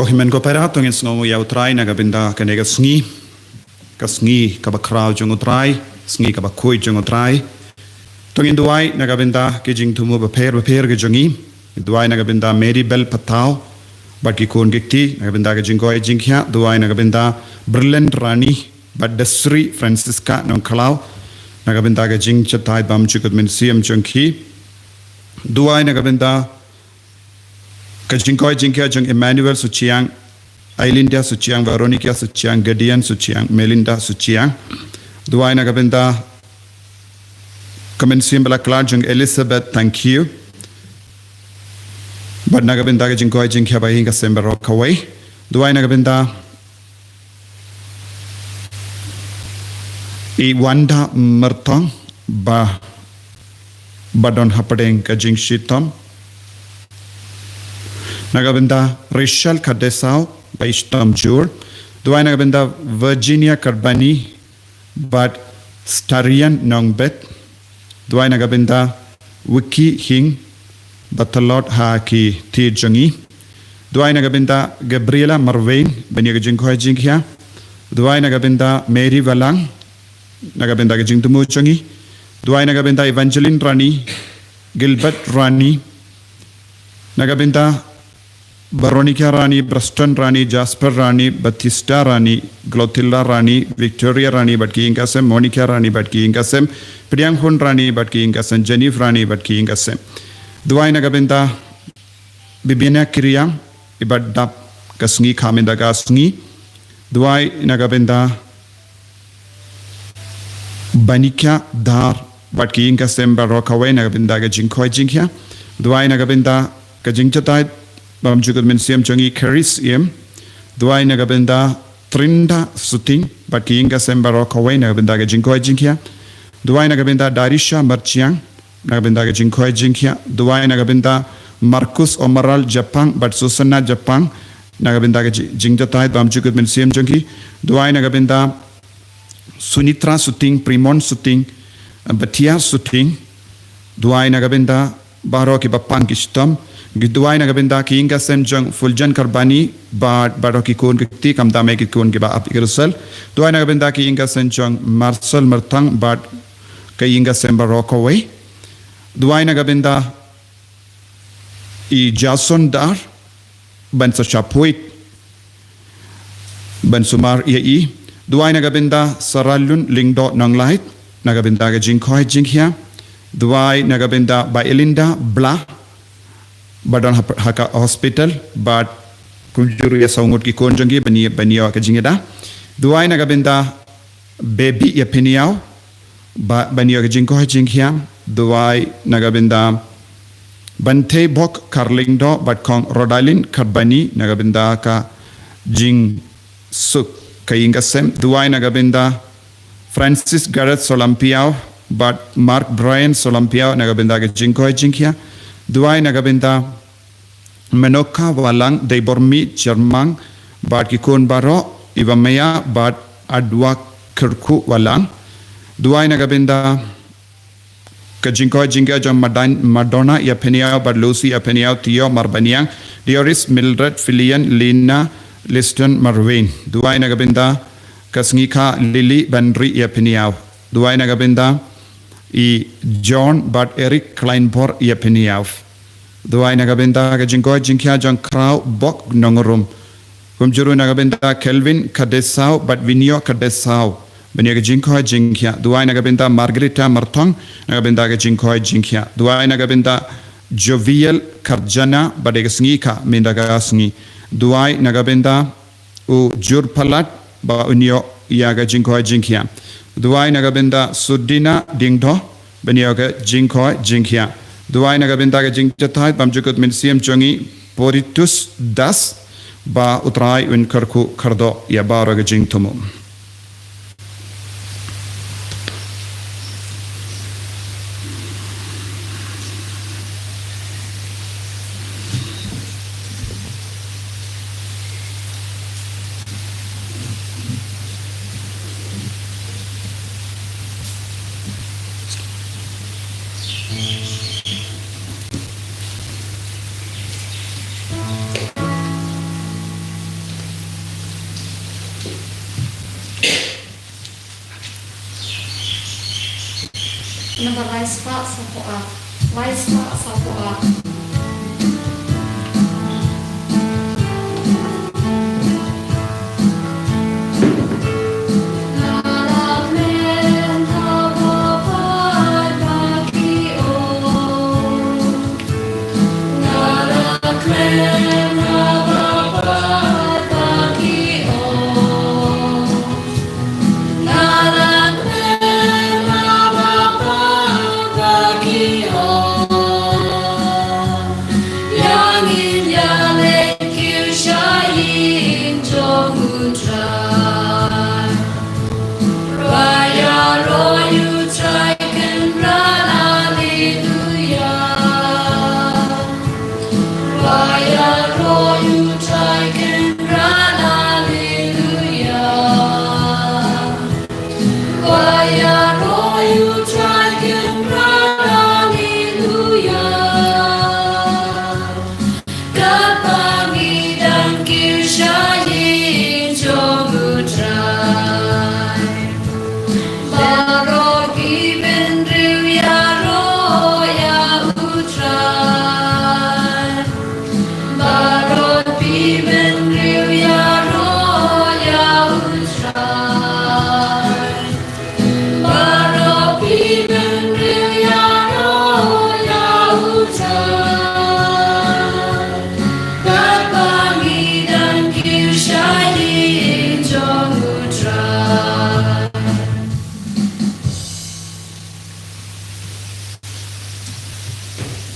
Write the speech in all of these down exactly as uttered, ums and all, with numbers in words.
Ko hynmen ko para, to ngin sngewnguh ïa U Trai na ka bynta kane ka sngi, ka sngi kaba khraw jong U Trai, sngi kaba khuid jong U Trai. To ngin duwai na ka bynta ki jingthmu bapher bapher ki jong ngi. Duwai na ka bynta Mary Bell Pathaw bad ki khun ki kti, na ka bynta ka jingkoit jingkhiah. Duwai na ka bynta Brilliant Rani bad Desri Francisca Nongkhlaw, na ka bynta ka jingjatai bymjukut mynsiem jong ki. Duwai na ka bynta ka jingkoit jingkhiah jong Emmanuel Suchiang, Ailinda Suchiang, Veronica Suchiang, Gideon Suchiang, Melinda Suchiang. Duwai na ka bynta ka mynsiem ba la khlad jong Elizabeth Thank You. Bad na ka bynta ka jingkoit jingkhiah ba ïing ka sem baroh kawei. Duwai na ka bynta i Wanda Mertong ba, ba don hapdeng ka jingshitom. Na ka bynta Rachel Kadesaw ba i shitom jur. Duwai na ka bynta Virginia Karbani bad Starian Nongbet. Duwai na ka bynta Wiki Hing ba tlot ha ki tir jong ngi. Duwai na ka bynta Gabriela Marwein ban ïa ka jingkoit jingkhiah. Duwai na ka bynta Mary Valang na ka bynta ka jingthmu jong ngi. Duwai na ka bynta Evangeline Rani, Gilbert Rani, na ka bynta Veronica Rani, Preston Rani, Jasper Rani, Batista Rani, Clotilda Rani, Victoria Rani bad ki ïing ka sem, Monica Rani bad ki ïing ka sem, Priang Hun Rani bad ki ïing ka sem, Jennifer Rani bad ki ïing ka sem. Duwai na ka bynta Bibina Kiriang, i ba dap ka sngi kha mynta ka sngi. Duwai na ka bynta Banika Dar bad ki ïing ka sem baroh kawei na ka bynta ka jingkoit jingkhiah. Duwai na ka bynta ka jingjatai bymjukut mynsiem jong i Chris Im. Duwai na ka bynta Trinda Suting bad ki ïing ka sem baroh kawei na ka bynta ka jingkoit jingkhiah. Duwai na ka bynta Darisha Marchiang na ka bynta ka jingkoit jingkhiah. Duwai na ka bynta Marcus Omaral Japang bad Susana Japang na ka bynta ka ji-, jingjatai bymjukut mynsiem jong ki. Duwai na ka bynta Sunitra Suting, Primon Suting, Batia Suting. Duwai na ka bynta baroh ki ba pang ki shitom. Ngi duwai na ka bynta ki ïing ka sem jong Fuljan Karbani bad baroh ki khun ki kti, khamtam eh ki khun ki ba ap ïa ka result. Duwai na ka bynta ki ïing ka sem jong Marcel Mertang bad ka ïing ka sem baroh kawei. Duwai na ka bynta i Jason Dar ban sa shapoit ban sumar ïa i. Duwai na ka bynta Saralun Lyngdoh Nonglait na ka bynta ka jingkoit jingkhiah. Duwai na ka bynta Ba Elinda Blah ba don ha, ha ka hospital bad kumjuh ruh ïa saw ngut ki khun jong ki ban ïa, ban ïa ka jingïada. Duwai na ka bynta Baby Ïapynïaw ba, ban ïa ka jingkoit jingkhiah. Duwai na ka bynta Bantei Bok Kharlyngdoh bad Kong Rodalin Kharbani na ka bynta ka jingsuk ka ïing ka sem. Duwai na ka bynta Francis Gareth Solampiaw bad Mark Brian Solampiaw na ka bynta ka jingkoit jingkhiah. Duwai na ka bynta Menoka Walang, Deibormi Chermang bad ki khun baroh, Iwamaya bad Adwa Kyrkhu Walang. Duwai na ka bynta ka jingkoit jingkhiah jong Madan-, Madonna Ïapynïaw bad Lucy Ïapynïaw, Tio Marbaniang, Dioris, Mildred, Filian, Lina, Liston Marwin. Duwai na ka bynta ka sngi kha Lily Banri Ïapynïaw. Duwai na ka bynta i John bad Eric Kleinbor Ïapynïaw. Duwai na ka bynta ka jingkoit jingkhiah jong Kraw Bok Nongrum. Kumjuh ruh na ka bynta Kelvin Kadesaw bad Vinio Kadesaw ban ïa ka jingkoit jingkhiah. Duwai na ka bynta Margarita Martong na ka bynta ka jingkoit jingkhiah. Duwai na ka bynta Jovial Karjana bad ïa ka sngi kha mynta ka sngi. Duwai na ka bynta u Jur Palat ba un ïoh ïa ka jingkoit jingkhiah. Duwai na ka bynta Sudina Dingdoh ban ïoh ka jingkoit jingkhiah. Duwai na ka bynta ka jingjatai bymjukut mynsiem jong i Poritus Das ba U Trai un kyrkhu kyrdoh ïa baroh ka jingthmu. Nambar lai spah saphew ar. Lai spah saphew ar.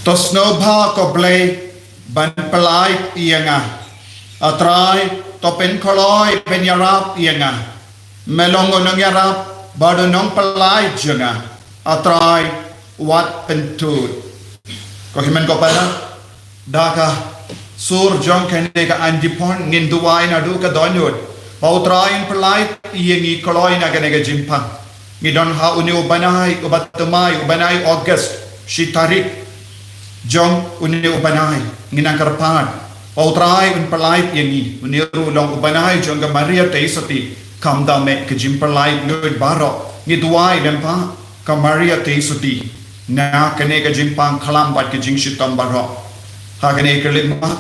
To sngewbha ko Blei ban pyllait ïa nga. A Trai, to pynkloi ban ïarap ïa nga. Me long u nongïarap bad u nongpyllait jong nga. A Trai, wat pyntud. Ko hynmen ko para, da ka sur jong kane ka Antiphon ngin duwai naduh ka dohnud ba u Trai un pyllait ïa ngi kloi na kane ka jingpang. Ngi don ha une u bnai uba thymmai, u bnai August, shi tarik jong une u bnai. Ngi nang kyrpad ba u Trai un pyllait ïa ngi. Une ruh long u bnai jong ka Maria Theisotti. Khamtam eh ka jingpyllait lut baroh, ngi duwai lyngba ka Maria Theisotti na kane ka jingpang khlam bad ka jingshitom baroh. Ha kane ka lynti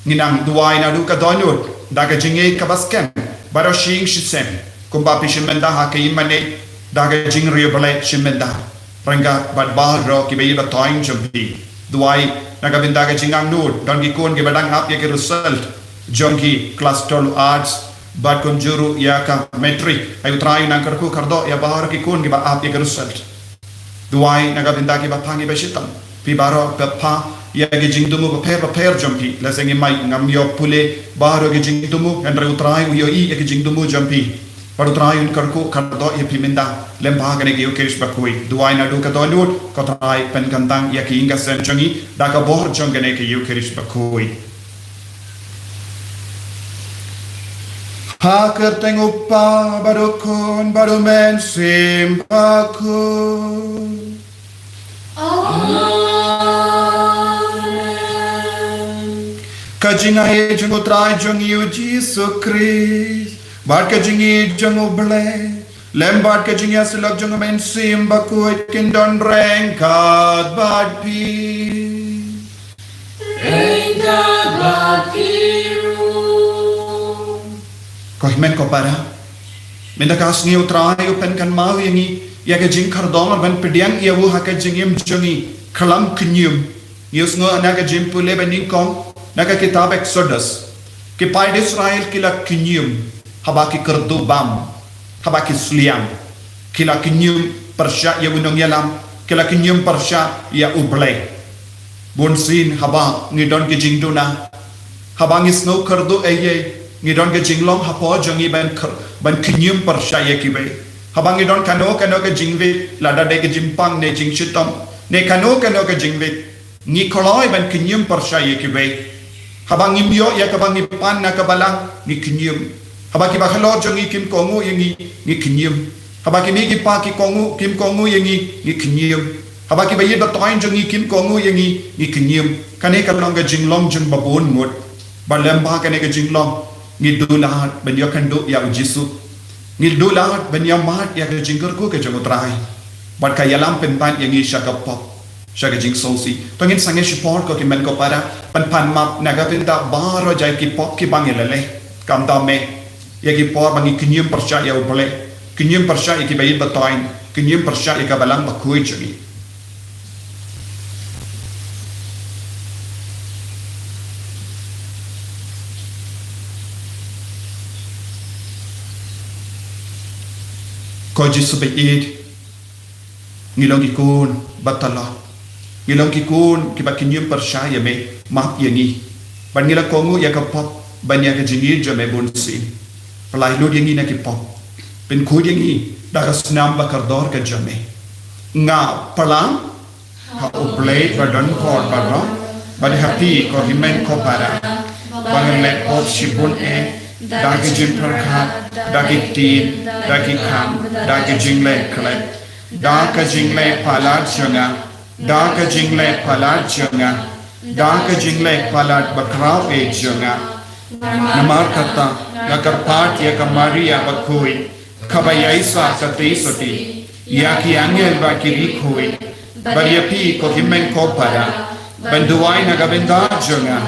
ngi nang duwai naduh ka dohnud da ka jingïeit kaba skhem baroh shi ïing shi sem, kumba phi shim bynta ha ka ïing mane da ka jingriewblei shim bynta ryngkat bad baroh kiba ïeit ba thoiñ jong phi. Duwai na ka bynta ka jingangnud, don ki khun kiba dang ap ïa ki result jong ki klas twelve arts bad kumjuh ruh ïa ka matric. Ai u Trai un nang kyrkhu kyrdoh ïa baroh ki khun kiba ap ïa ki result. Duwai na ka bynta kiba phang kiba shitom. Phi baroh phi pha ïa ki jingthmu bapher bapher jong phi. Lehse ngi mai ngam ïoh pule baroh ki jingthmu, hynrei u Trai u ïohi ïa ki jingthmu jong phi. Bad u Trai un kyrkhu kyrdoh ïa phi mynta lyngba kane ka Ïukharist bakhuid. Duwai naduh ka dohnud, ko Trai pynkhamtam ïa ki ïing ki sem jong ngi da ka bor jong kane ka Ïukharist bakhuid. Ha ka kyrteng u Kpa bad u Khun bad u Mynsiem Bakhuid. Amen. Ka jingaiei jong u Trai jong ngi u Jisu Khrist bad ka jingïeit jong u Blei lem bad ka jingïasyllok jong u Mynsiem Bakhuid kin don ryngkat bad phi. Ryngkat bad phi ruh. Ko hynmen ko para, mynta ka sngi u Trai u pynkynmaw ïa ngi ïa ka jingkordor ban pdiang ïa u ha ka jingim jong ngi. Khlem kñium, ngi ïohsngew na ka jingpule ba nyngkong na ka kitab Exodus. Ki paid Israel ki la kñium haba ki kyrduh bam, haba ki sliang. Ki la kñium pyrshah ïa u nongïalam, ki la kñium pyrshah ïa u Blei. Bunsien haba ngi don ki jingduna, haba ngi sngew kyrduh ei ei, ngi don ki jinglong hapoh jong ngi ban kñium pyrshah ïa kiwei. Haba ngi don kano kano ka jingwit, lada dei ka jingpang ne jingshitom ne kano kano ka jingwit, ngi kloi ban kñium pyrshah ïa kiwei. Haba ngim ïoh ïa kaba ngi pan na ka balang, ngi kñium. Haba kiba halor jong ngi kim kohnguh ïa ngi, ngi kñium. Haba ki mei ki pa ki kohnguh, kim kohnguh ïa ngi, ngi kñium. Haba kiba ïeit ba thoiñ jong ngi kim kohnguh ïa ngi, ngi kñium. Kane ka long ka jinglong jong ba bun ngut. Bad lyngba kane ka jinglong, ngi duh lad ban ïakynduh ïa u Jisu. Ngi duh lad ban ïamad ïa ka jingkyrkhu ka jong u Trai. Bad ka ïalam pynban ïa ngi sha ka pop, sha ka jingsngewsih. To ngin sangeh shipor ko ki hynmen ko para, ban pan map na ka bynta baroh jait ki pop kiba ngi la leh. Khamtam eh ïa ki por ba ngi kynjum pyrshah ïa U Blei, kynjum pyrshah ïa ki ba ïeit ba toiñ, kynjum pyrshah ïa ka Balang Bakhuid jong ngi. Ko Jisu ba ïeit, ngi long ki khun ba talop, ngi long ki khun kiba kynjum pyrshah ïa me, map ïa ngi. Bad ngi la kohnguh ïa ka pop ban ïa ka jingïeit jong me bunsien. Pyllait lut ïa ngi na ki pop, pynkhuid ïa ngi da ka snam ba kordor ka jong me. Nga pyrshang ha U Blei ba don bor baroh, bad ha phi ko hynmen ko para, ba ngan leh pop shibun eh, da ki jingpyrkhat, da ki ktien, da ki kam, da ki jingleh khlem, da ka jingleh palat jong nga, da ka jingleh palat jong nga, da ka jingleh palat bakhraw eh jong nga. Namar kata nga kyrpad ïa ka Maria Bakhuid, kaba ïaisah katei sotti ïa ki angel bad ki riewkhuid, bad ïa phi ko hynmen ko para, ban duwai na ka bynta jong nga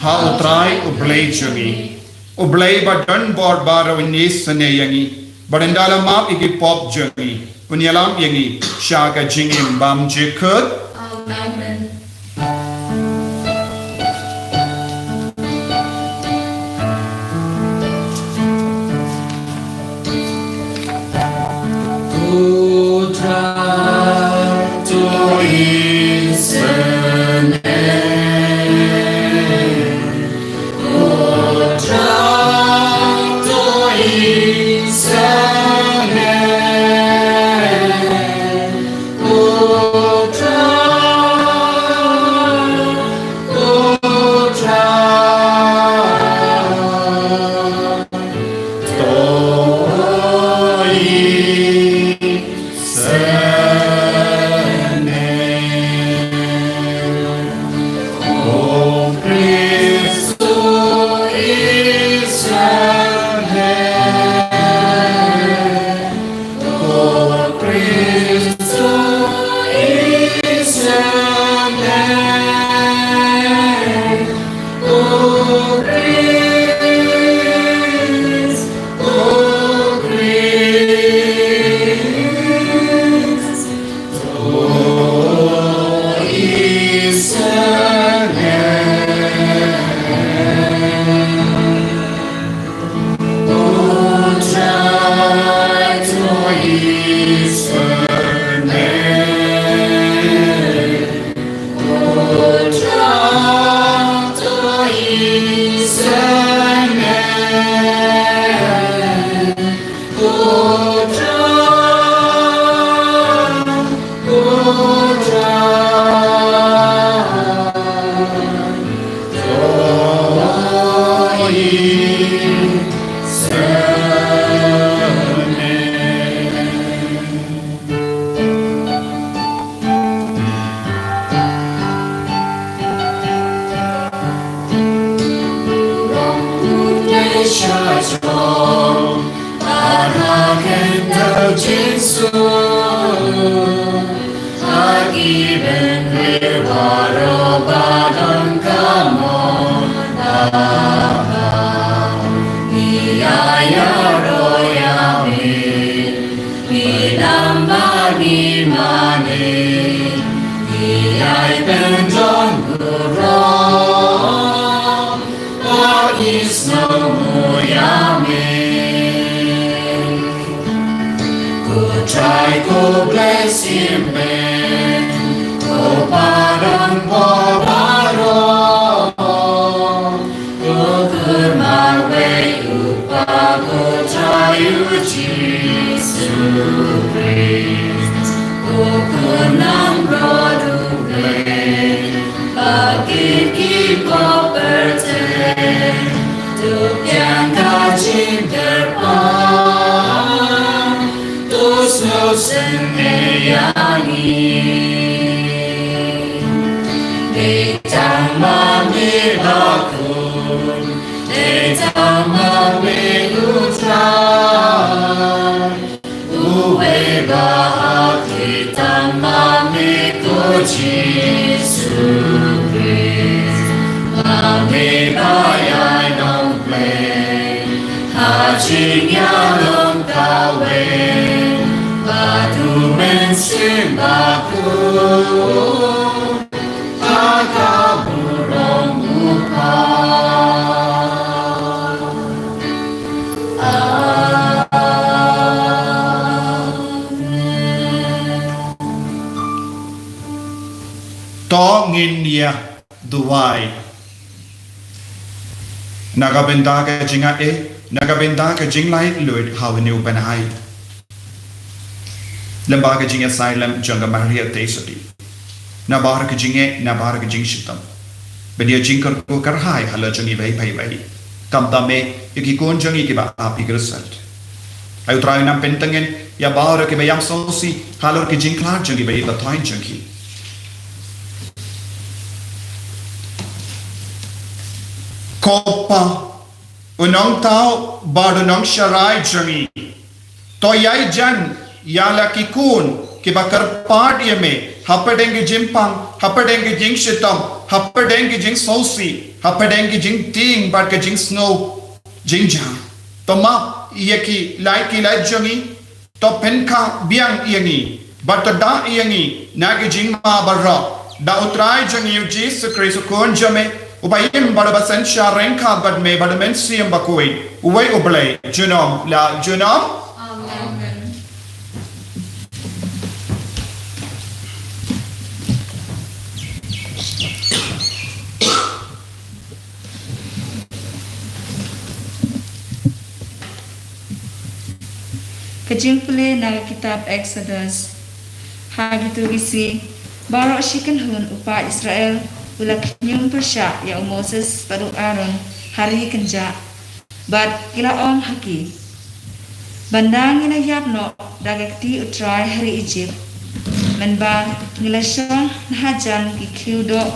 ha U Trai U Blei jong ngi. U Blei ba don bor baroh un isynei ïa ngi, bad ynda la map ïa ki pop jong ngi, un ïalam ïa ngi sha ka jingim bymjukut. Amen. Ba ha ki tang ma me ko Jisu Khrist, ma me ba ïai nongpynlong ha jingïalong kawei, ba tu men sngewbha ko ha ka burom u Kpa. To ngin ïa duwai. Na ka bynta ka jingaiei, na ka bynta ka jinglaitluid ha une u bnai. Lyngba ka jingïasaid lem jong ka Maria Theisotti, na bynta ka jingeh, na bynta ka jingshitom, ban ïa jingkyrkhu kyrhai halor jong ngi beit beit beit. Khamtam eh ïa ki khun jong ngi kiba ap ïa ka result. Ai U Trai un nang pyntngen ïa baroh kiba ïam sngewsih halor ki jingkhlad jong ngi bad ïa ka thaiñ jong ngi. Ko Pa, u Nongthaw bad u Nongsharai jong ngi, to ïai jan ïa la ki khun kiba kyrpad ïa me hapdeng ki jingpang, hapdeng ki jingshitom, hapdeng ki jingsngewsih, hapdeng ki jingtieng bad ki jingsngew jingjia. To map ïa ki lait ki lait jong ngi, to pynkha biang ïa ngi bad to da ïa ngi na ki jingma baroh. Da U Trai jong ngi U Jisu Khrist U Khun jong me, uba im bad uba synshar ryngkat bad me bad U Mynsiem Bakhuid, uwei U Blei, junom la junom. Amen. Ka jingpule na ka kitab Exodus. Ha kito ki sngi baroh shi kynhun u paid Israel u la khñium pyrshah ïa u Moses bad u Aaron ha ri kynjah, bad ki la ong ha ki, ban da ngi la ïap noh da ka kti U Trai ha ri Ijipt, mynba ngi la shong na hajan ki khiew doh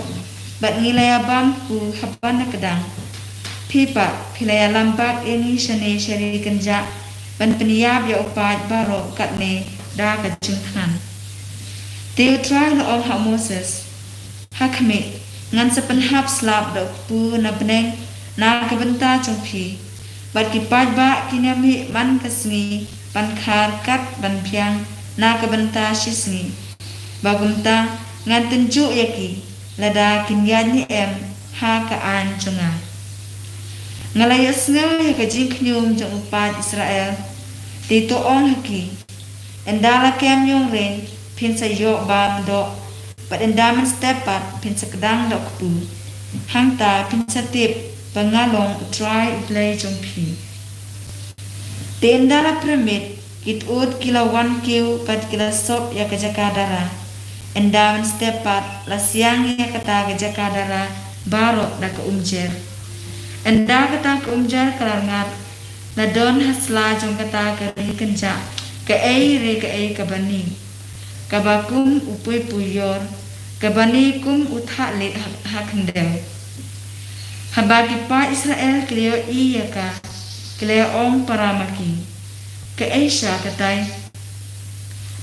bad ngi la ïa bam kpu ha ban na kdang. Phi pat phi la ïalam bak ïa ngi shane sha ri kynjah ban pynïap ïa u paid baroh katne da ka jingthngan. Te U Trai u la ong ha u Moses, ha khmih, ngan sa pynhap slap da u kpu na bneng na ka bynta jong phi, bad ki paidbah kin ïa mih man ka sngi ban khar kat ban biang na ka bynta shi sngi. Ba kumta ngan tynjuh ïa ki lada kin ïaid ne em ha ka aiñ jong nga. Nga la ïohsngew ïa ka jingkhñium jong u paid Israel. Te to ong ha ki, ynda la kem ïong rei phin sa ïoh bam doh, bad ynda mynstep pat phin sa kdang doh kpu. Hangta phin sa tip ba nga long U Trai U Blei jong phi. Te ynda la pyrmit, ki tnat ki la wan kiew bad ki la sop ïa ka jaka dara. Ynda mynstep pat la siang ïa kata ka jaka dara baroh da ka umjer. Ynda kata ka umjer ka la rngat, la don ha sla jong kata ka ri kynjah kaei re kaei kaba ni, kaba kum u puipui ïor, kaba ni kum u thah lieh ha, ha khyndew. Haba ki paid Israel ki la ïohi ïa ka, ki la ong para ma ki, kaei sha katai?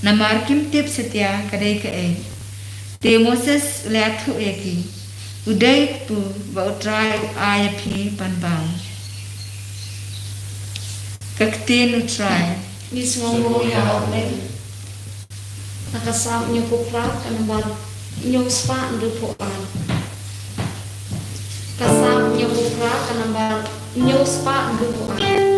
Namar kim tip satia ka dei kaei. Te Moses u la ïathuh ïa ki, u dei u kpu ba U Trai u ai ïa phi ban bam. Ka ktien U Trai. Ngi sngewnguh ïa U Blei. Na ka Salm hynñiewphew phra ka nambar hynñiewspah hynriewphew ar. Ka Salm hynñiewphew phra ka nambar hynñiewspah hynriewphew ar.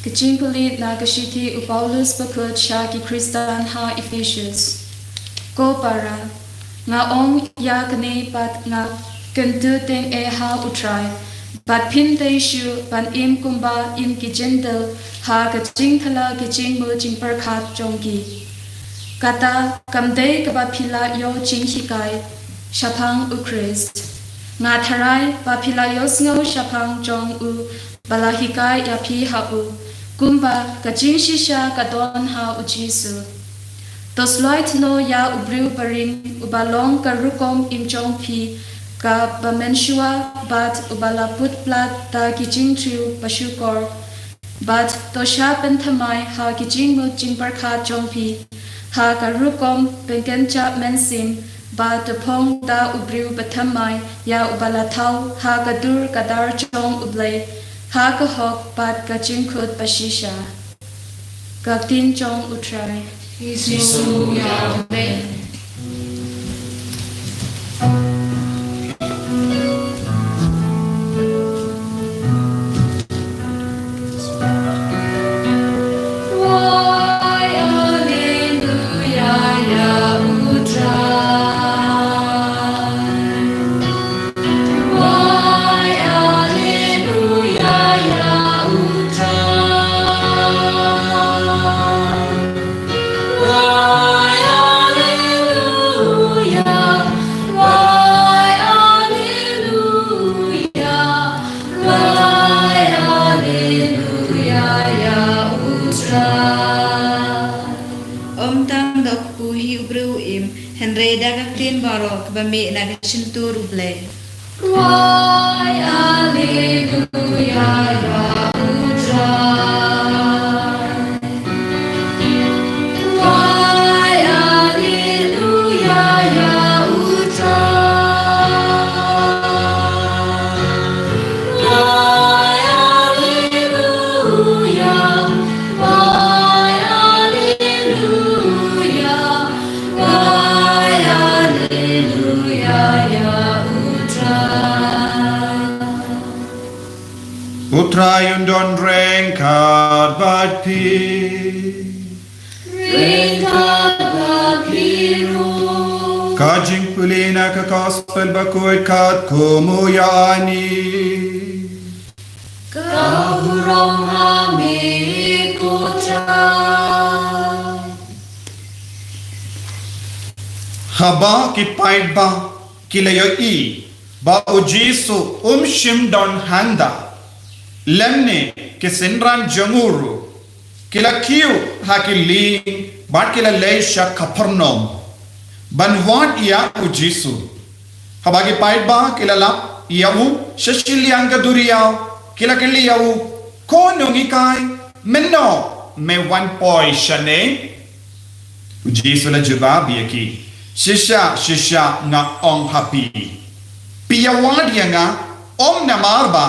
Ka jingpule na ka shithi u Paulus bakut sha ki Khristan ha Ephesus. Ko para, nga ong ïa kane bad nga kyntu tyngeh ha u Trai, bad phin dei shuh ban im kumba im ki Jentil ha ka jingthala ki jingmut jingpyrkhat jong ki. Kata kam dei kaba phi la ïoh jinghikai shaphang u Khrist. Nga tharai ba phi la ïohsngew shaphang jong u ba la hikai ïa phi ha u, kumba ka jingshisha ka don ha u Jisu. To slait noh ïa u briew barim uba long ka rukom im jong phi kaba mynshuwa bad uba la put palat da ki jingthriew ba shukor. Bad to shah pynthymmai ha ki jingmut jingpyrkhat jong phi ha ka rukom pynkynjah mynsiem, bad to phong da u briew bathymmai ïa uba la thaw ha ka dur ka dar jong U Blei ha ka hok bad ka jingkut ba shisha. Ka ktien jong u Trai. Jisu ïa u. Amen. Ym tang da u kpu hi u briew u im, hynrei da ka ktien baroh kaba mih na ka shyntur U Blei. Wai, alleluia, ïa u Trai. Wai, alleluia, ïa u Trai. Wai, alleluia, wai, alleluia. Wai, alleluia, ïa u Trai. U Trai un don ryngkat bad phi. Ryngkat bad phi ruh. Ka jingpule na ka Gospel bakhuid katkum u Ïoannis. Ka burom ha me ko Trai. Haba ki paidbah ki la ïohi ba u Jisu um shym don hangta, lymne ki synran jong u ruh, ki la kiew ha ki lieng bad ki la leit sha Kapharnaum ban wad ïa u Jisu. Haba ki paidbah ki la lap ïa u sha shiliang ka duriaw, ki la kylli ïa u, "Ko nonghikai, mynno me wan poi shane?" U Jisu u la jubab ïa ki, "Shisha shisha nga ong ha phi, phi ïa wad ïa nga ym namar ba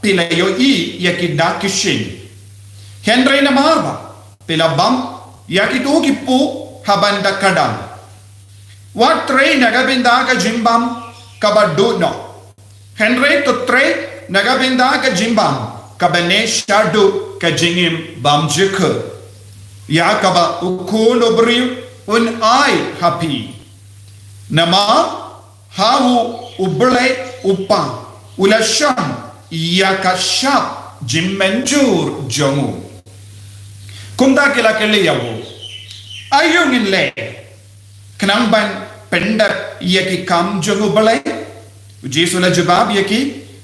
phi la ïohi ïa ki dak ki shin, hynrei namar ba phi la bam ïa kito ki puh ha bynta ka dang. Wat trei na ka bynta ka jingbam kaba duh noh, hynrei to trei na ka bynta ka jingbam kaba neh shaduh ka jingim bymjukut, ïa kaba u Khun u briew un ai ha phi. Namar ha u, u Blei u Kpa u la shon ïa ka shap jingmynjur jong u." Kumta ki la kylli ïa u, "Aïu ngin leh khnang ban pyndep ïa ki kam jong U Blei? U Jisu u la jubab ïa ki,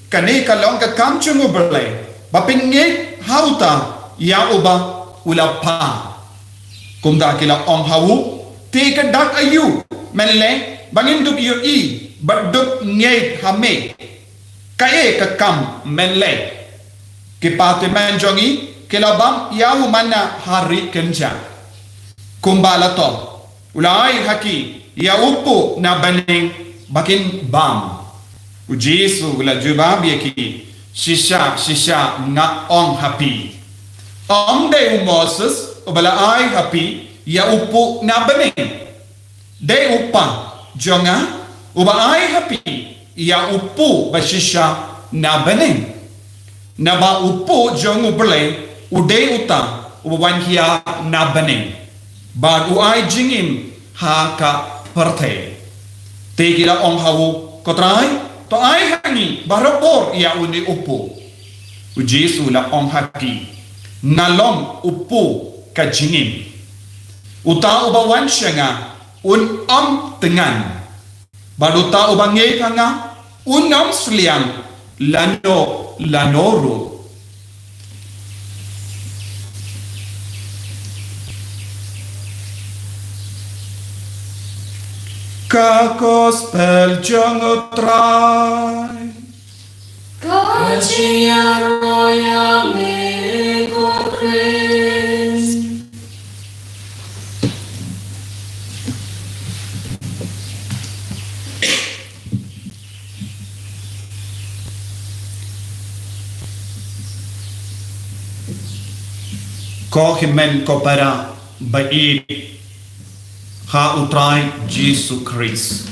kane ka long ka kam jong U Blei, ba phin ngeit ha uta ïa uba u la phah. Kumta ki la ong ha u, te ka dak aïu mynlei ba ngin dup ïohi bad dup ngeit ha me? Kaei ka kam mynlei? Ki patymmen jong ngi ki la bam ïa u manna ha ri kynja, kumba la thoh. U la ai ha ki ïa u puh na bneng ba kin bam. U Jisu u la jubab ïa ki, shisha shisha nga ong ha phi, ym dei u Moses uba la ai ha phi ïa u puh na bneng, dei u Kpa jong nga uba ai ha phi ïa u puh ba shisha na bneng. Naba u puh jong U Blei u dei uta uba wan hiar na bneng bad u ai jingim ha ka pyrthei. Te ki la ong ha u, ko Trai, to ai ha ngi barabor ïa une u puh. U Jisu u la ong ha ki, nga long u puh ka jingim. Uta uba wan sha nga un ym thngan, bad uta uba ngeit ha nga un ym sliang lano lano ruh. Ka Gospel jong U Trai. Ka jingïaroh ïa me ko Khrist. Ko hynmen ko para ba ïeit ha U Trai Jisu Khrist.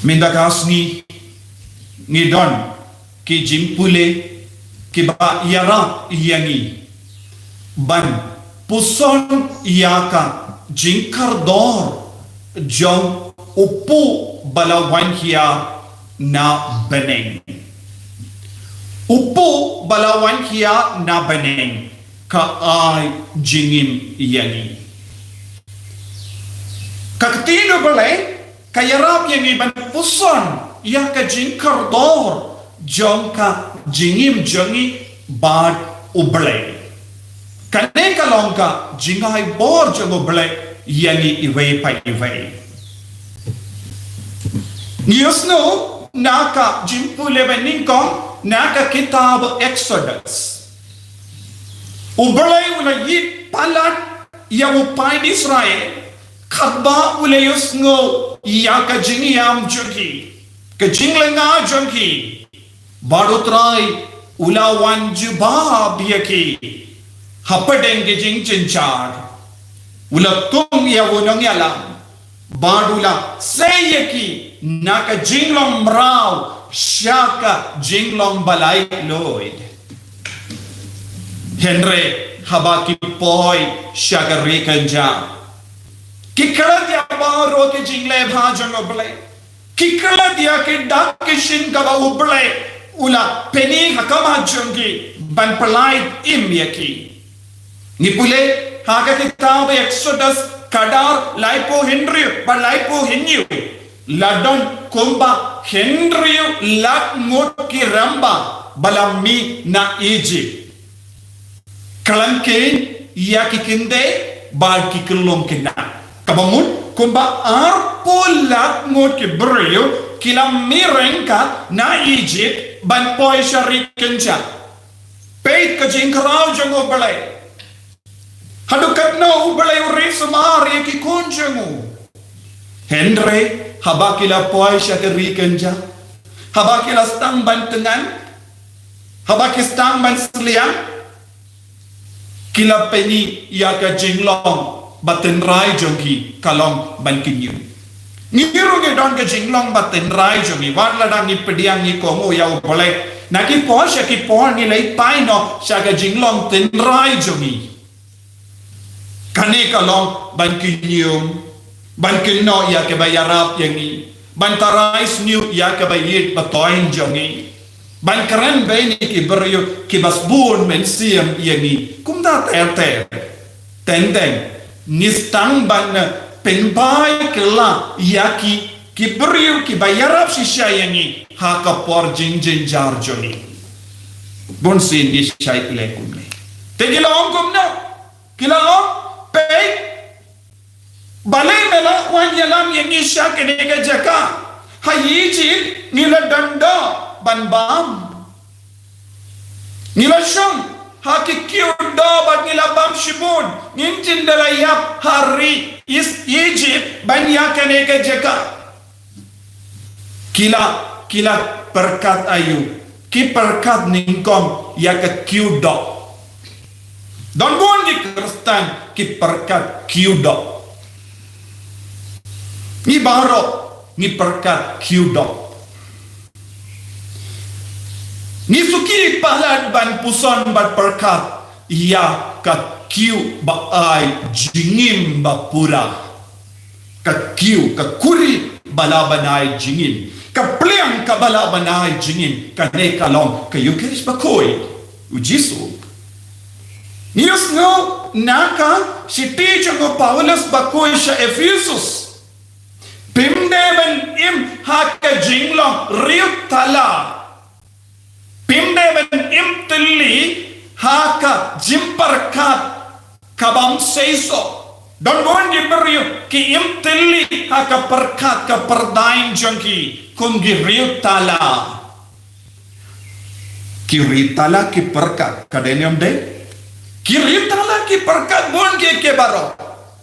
Mynta ka sngi ngi don ki jingpule kiba ïarap ïa ngi ban puson ïa ka jingkordor jong u puh ba la wan hiar na bneng. U puh ba la wan hiar na bneng ka ai jingim ïa ngi. Ka ktien U Blei ka ïarap ïa ngi ban puson ïa ka jingkordor jong ka jingim jong ngi bad U Blei. Kane ka long ka jingai bor jong U Blei ïa ngi iwei pa iwei. Ngi ïohsngew na ka jingpule ba nyngkong na ka kitab Exodus. U Blei u la ïit palat ïa u paid Israel katba u la ïohsngew ïa ka jingïam jong ki, ka jinglynga jong ki. Bad U Trai u la wan jubab ïa ki hapdeng ki jingjynjar. U la tung ïa u nongïalam bad u la sei ïa ki na ka jinglong mraw sha ka jinglong ba laitluid. Hynrei haba ki poi sha ka ri kynja, ki klet ïa baroh ki jingleh bha jong U Blei. Ki klet ïa ki dak ki shin kaba U Blei u la pyni ha khmat jong ki ban pyllait im ïa ki. Ngi pule ha ka kitab Exodus ka dkhot laiphew hynriew bad laiphew hynñiew. La don kumba hynriew lak ngut ki rangbah ba la mih na Egypt. Khlem khein ïa ki kynthei bad ki khyllung khynnah. Kaba mut kumba arphew lak ngut ki briew ki la mih ryngkat na Egypt ban poi sha ri kynja. Peit ka jingkhraw jong U Blei. Haduh katno U Blei u ri sumar ïa ki khun jong u. Hynrei haba ki la poi sha ka ri kynja, haba ki la sdang ban thngan, haba ki sdang ban sliang, ki la pyni ïa ka jinglong ba tynrai jong ki ka long ban kynñium. Ngi ruh ngi don ka jinglong ba tynrai jong ngi, wat lada ngi pdiang ngi kohnguh ïa U Blei. Na ki por sha ki por ngi leit phai noh sha ka jinglong tynrai jong ngi. Kane ka long ban kynñium, ban kynnoh ïa kaba ïarap ïa ngi, ban tharai sniew ïa kaba ïeit ba thoiñ jong ngi. Ban kren ba ïa ngi ki briew kiba sbun mynsiem ïa ngi. Kumta ter ter. Teng teng. Ngi sdang ban pynbha kylla ïa ki, ki briew kiba ïarap shisha ïa ngi ha ka por jingjynjar jong ngi. Bun sien ngi shait leh kumne. Te ki la ong kumno? Ki la ong, peit, balei me la wan ïalam ïa ngi sha kane ka jaka? Ha Egypt ngi la don doh ban bam. Ngi la shong ha ki kiew doh bad ngi la bam shibun. Ngim shym da la ïap ha ri Is-, Egypt ban ïa kane ka jaka. Ki la, ki la pyrkhat aïu? Ki pyrkhat nyngkong ïa ka kiew doh. Don bun ki Khristan ki pyrkhat kiew doh. Ngi baroh ngi pyrkhat kiew doh. Ngi suki palat ban puson bad pyrkhat ïa ka kiew ba ai jingim ba pura. Ka kiew, ka kuri ba la ban ai jingim, ka pliang kaba la ban ai jingim, kane ka long ka Eukharist bakhuid u Jisu. Ngi ïohsngew na ka shithi jong u Paulus bakhuid sha Ephesus. Phim dei ban im ha ka jinglong riewtala. Phim dei ban im tylli ha ka jingpyrkhat ka bym seisoh. Don bun ki briew ki im tylli ha ka pyrkhat ka pyrdain jong ki kum ki riewtala. Ki riewtala ki pyrkhat, ka dei ne ym dei? Ki riewtala ki pyrkhat bun ki, ki baroh.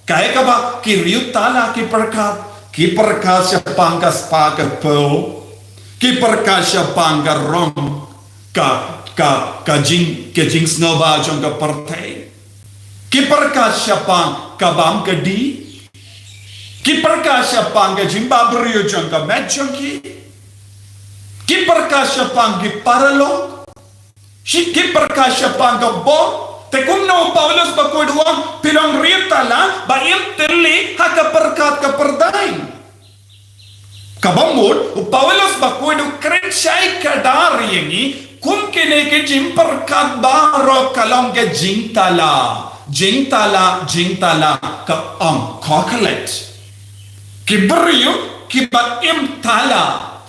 Kaei kaba ki riewtala ki pyrkhat, ki pyrkhat shaphang ka spah ka phew, ki pyrkhat shaphang ka rong, ka, ka, ka jing, ka jingsngewbha jong ka pyrthei. Ki pyrkhat shaphang ka bam ka dih. Ki pyrkhat shaphang ka jingbabriew jong ka met jong ki. Ki pyrkhat shaphang ki paralok. Shi ki pyrkhat shaphang ka bor. Te kumno u Paulus bakhuid u ong, phi long riewtala ba im tylli ha ka pyrkhat ka pyrdain. Kaba mut u Paulus bakhuid u kren shai kdar ïa ngi kum kine ki jingpyrkhat baroh ka long ka jingtala. Jingtala, jingtala, ka ong khuslai. Ki briew kiba im tala.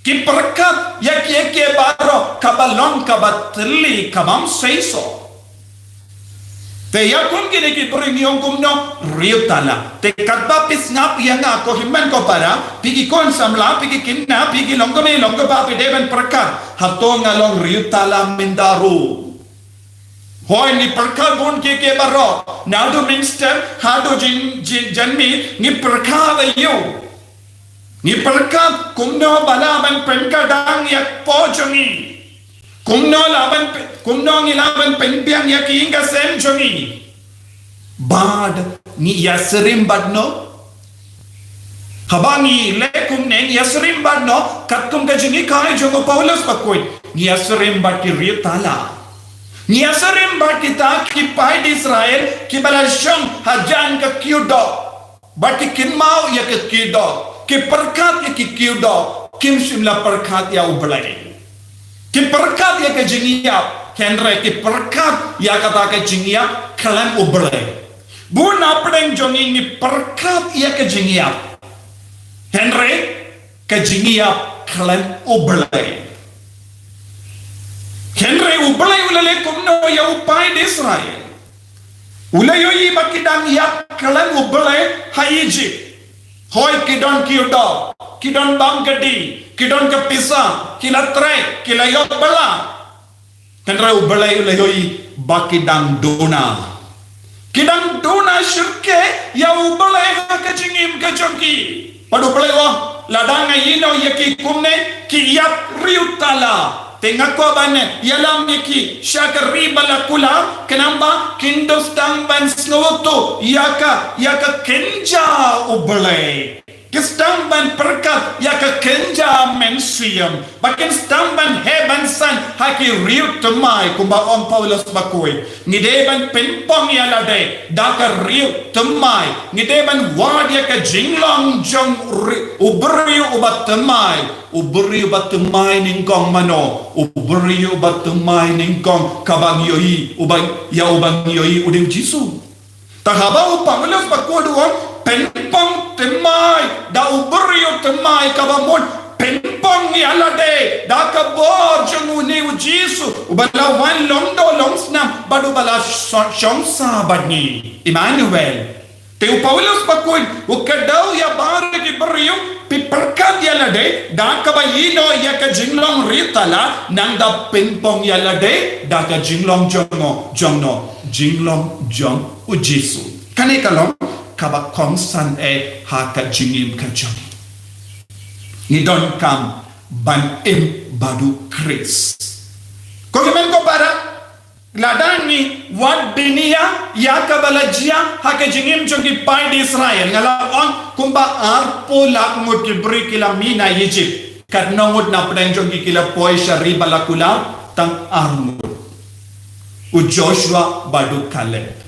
Ki pyrkhat ïa ki, ïa ki baroh kaba long kaba tylli ka bym seisoh. Te ïa kum kine ki briew ngi ong kumno? Riewtala. Te katba phi sngap ïa nga ko hynmen ko para, phi ki khun samla, phi ki khynnah, phi ki longkmie longkpa, phi dei ban pyrkhat, hato nga long riewtala mynta ruh? Hooid ngi pyrkhat bun ki, ki baroh. Naduh mynstep haduh jin, jin, janmiet ngi pyrkhat aïu? Ngi pyrkhat kumno ba lah ban pynkhiah ïa ka por jong ngi. Kumno lah ban pyn-, kumno ngi lah ban pynbiang ïa ki ïing ki sem jong ngi. Bad ngi ïasyriem bad no? Haba ngi leh kumne ngi ïasyriem bad no, katkum ka jinghikai jong u Paulus bakhuid, ngi ïasyriem bad ki riewtala. Ngi ïasyriem bad kita ki paid Israel kiba la shong hajan ka kiew doh. Bad ki kynmaw ïa ka kiew doh, ki pyrkhat ïa ki kiew doh, kim shym la pyrkhat ïa U Blei. Ki pyrkhat ïa ka jingïap, hynrei ki pyrkhat ïa kata ka jingïap khlem U Blei. Bun na pdeng jong ngi ngi pyrkhat ïa ka jingïap, hynrei ka jingïap khlem U Blei. Hynrei U Blei u la leh kumno ïa u paid Israel? U la ïohi ba ki dang ïap khlem U Blei ha Egypt. Hooid ki don kiew doh, ki don bam kti, ki don ka pisa, ki la trei, ki la ïoh bylla. Hynrei U Blei u la ïohi ba ki dang duna. Ki dang duna shyrkhei ïa U Blei ha ka jingim ka jong ki. Bad U Blei u ong, lada nga ïehnoh ïa ki kumne, ki ïap riewtala. Te nga kwah ban ïalam ïa ki sha ka ri ba la kular, khnang ba kin da sdang ban sngewthuh ïa ka, ïa ka kynja U Blei. Ki sdang ban pyrkhat ïa ka kynja mynsiem, ba kin sdang ban heh ban san ha ki riew thymmai, kumba ong Paulus bakhuid. Ngi dei ban pynpong ïa lade da ka riew thymmai. Ngi dei ban wad ïa ka jinglong jong ri-, u briew uba thymmai. U briew uba thymmai nyngkong mano? U briew uba thymmai nyngkong kaba ngi ïohi, uba, ïa uba ngi ïohi u dei u Jisu. Te haba u Paulus bakhuid u ong, pynpong thymmai da u briew thymmai, kaba mut pynpong ïa lade da ka bor jong une u Jisu, uba la wan long doh long snam bad uba la shong, shong sah bad ngi. Emmanuel. Te u Paulus bakhuid u kdew ïa baroh ki briew, phi pyrkhat ïa lade da kaba ïehnoh ïa ka jinglong ri tala, nangta pynpong ïa lade da ka jinglong jong no, jong no, jinglong jong u Jisu. Kane ka long kaba kongsan eh ha ka jingim ka jong ngi. Ngi donkam ban im bad u Khrist. Ko hynmen ko para, lada ngi wad bniah ïa kaba la jia ha ka jingim jong ki paid Israel, nga la ong kumba arphew lak ngut ki briew ki la mih na Egypt. Katno ngut na pdeng jong ki ki la poi sha ri ba la kular? Tang ar ngut. U Joshua bad u Caleb.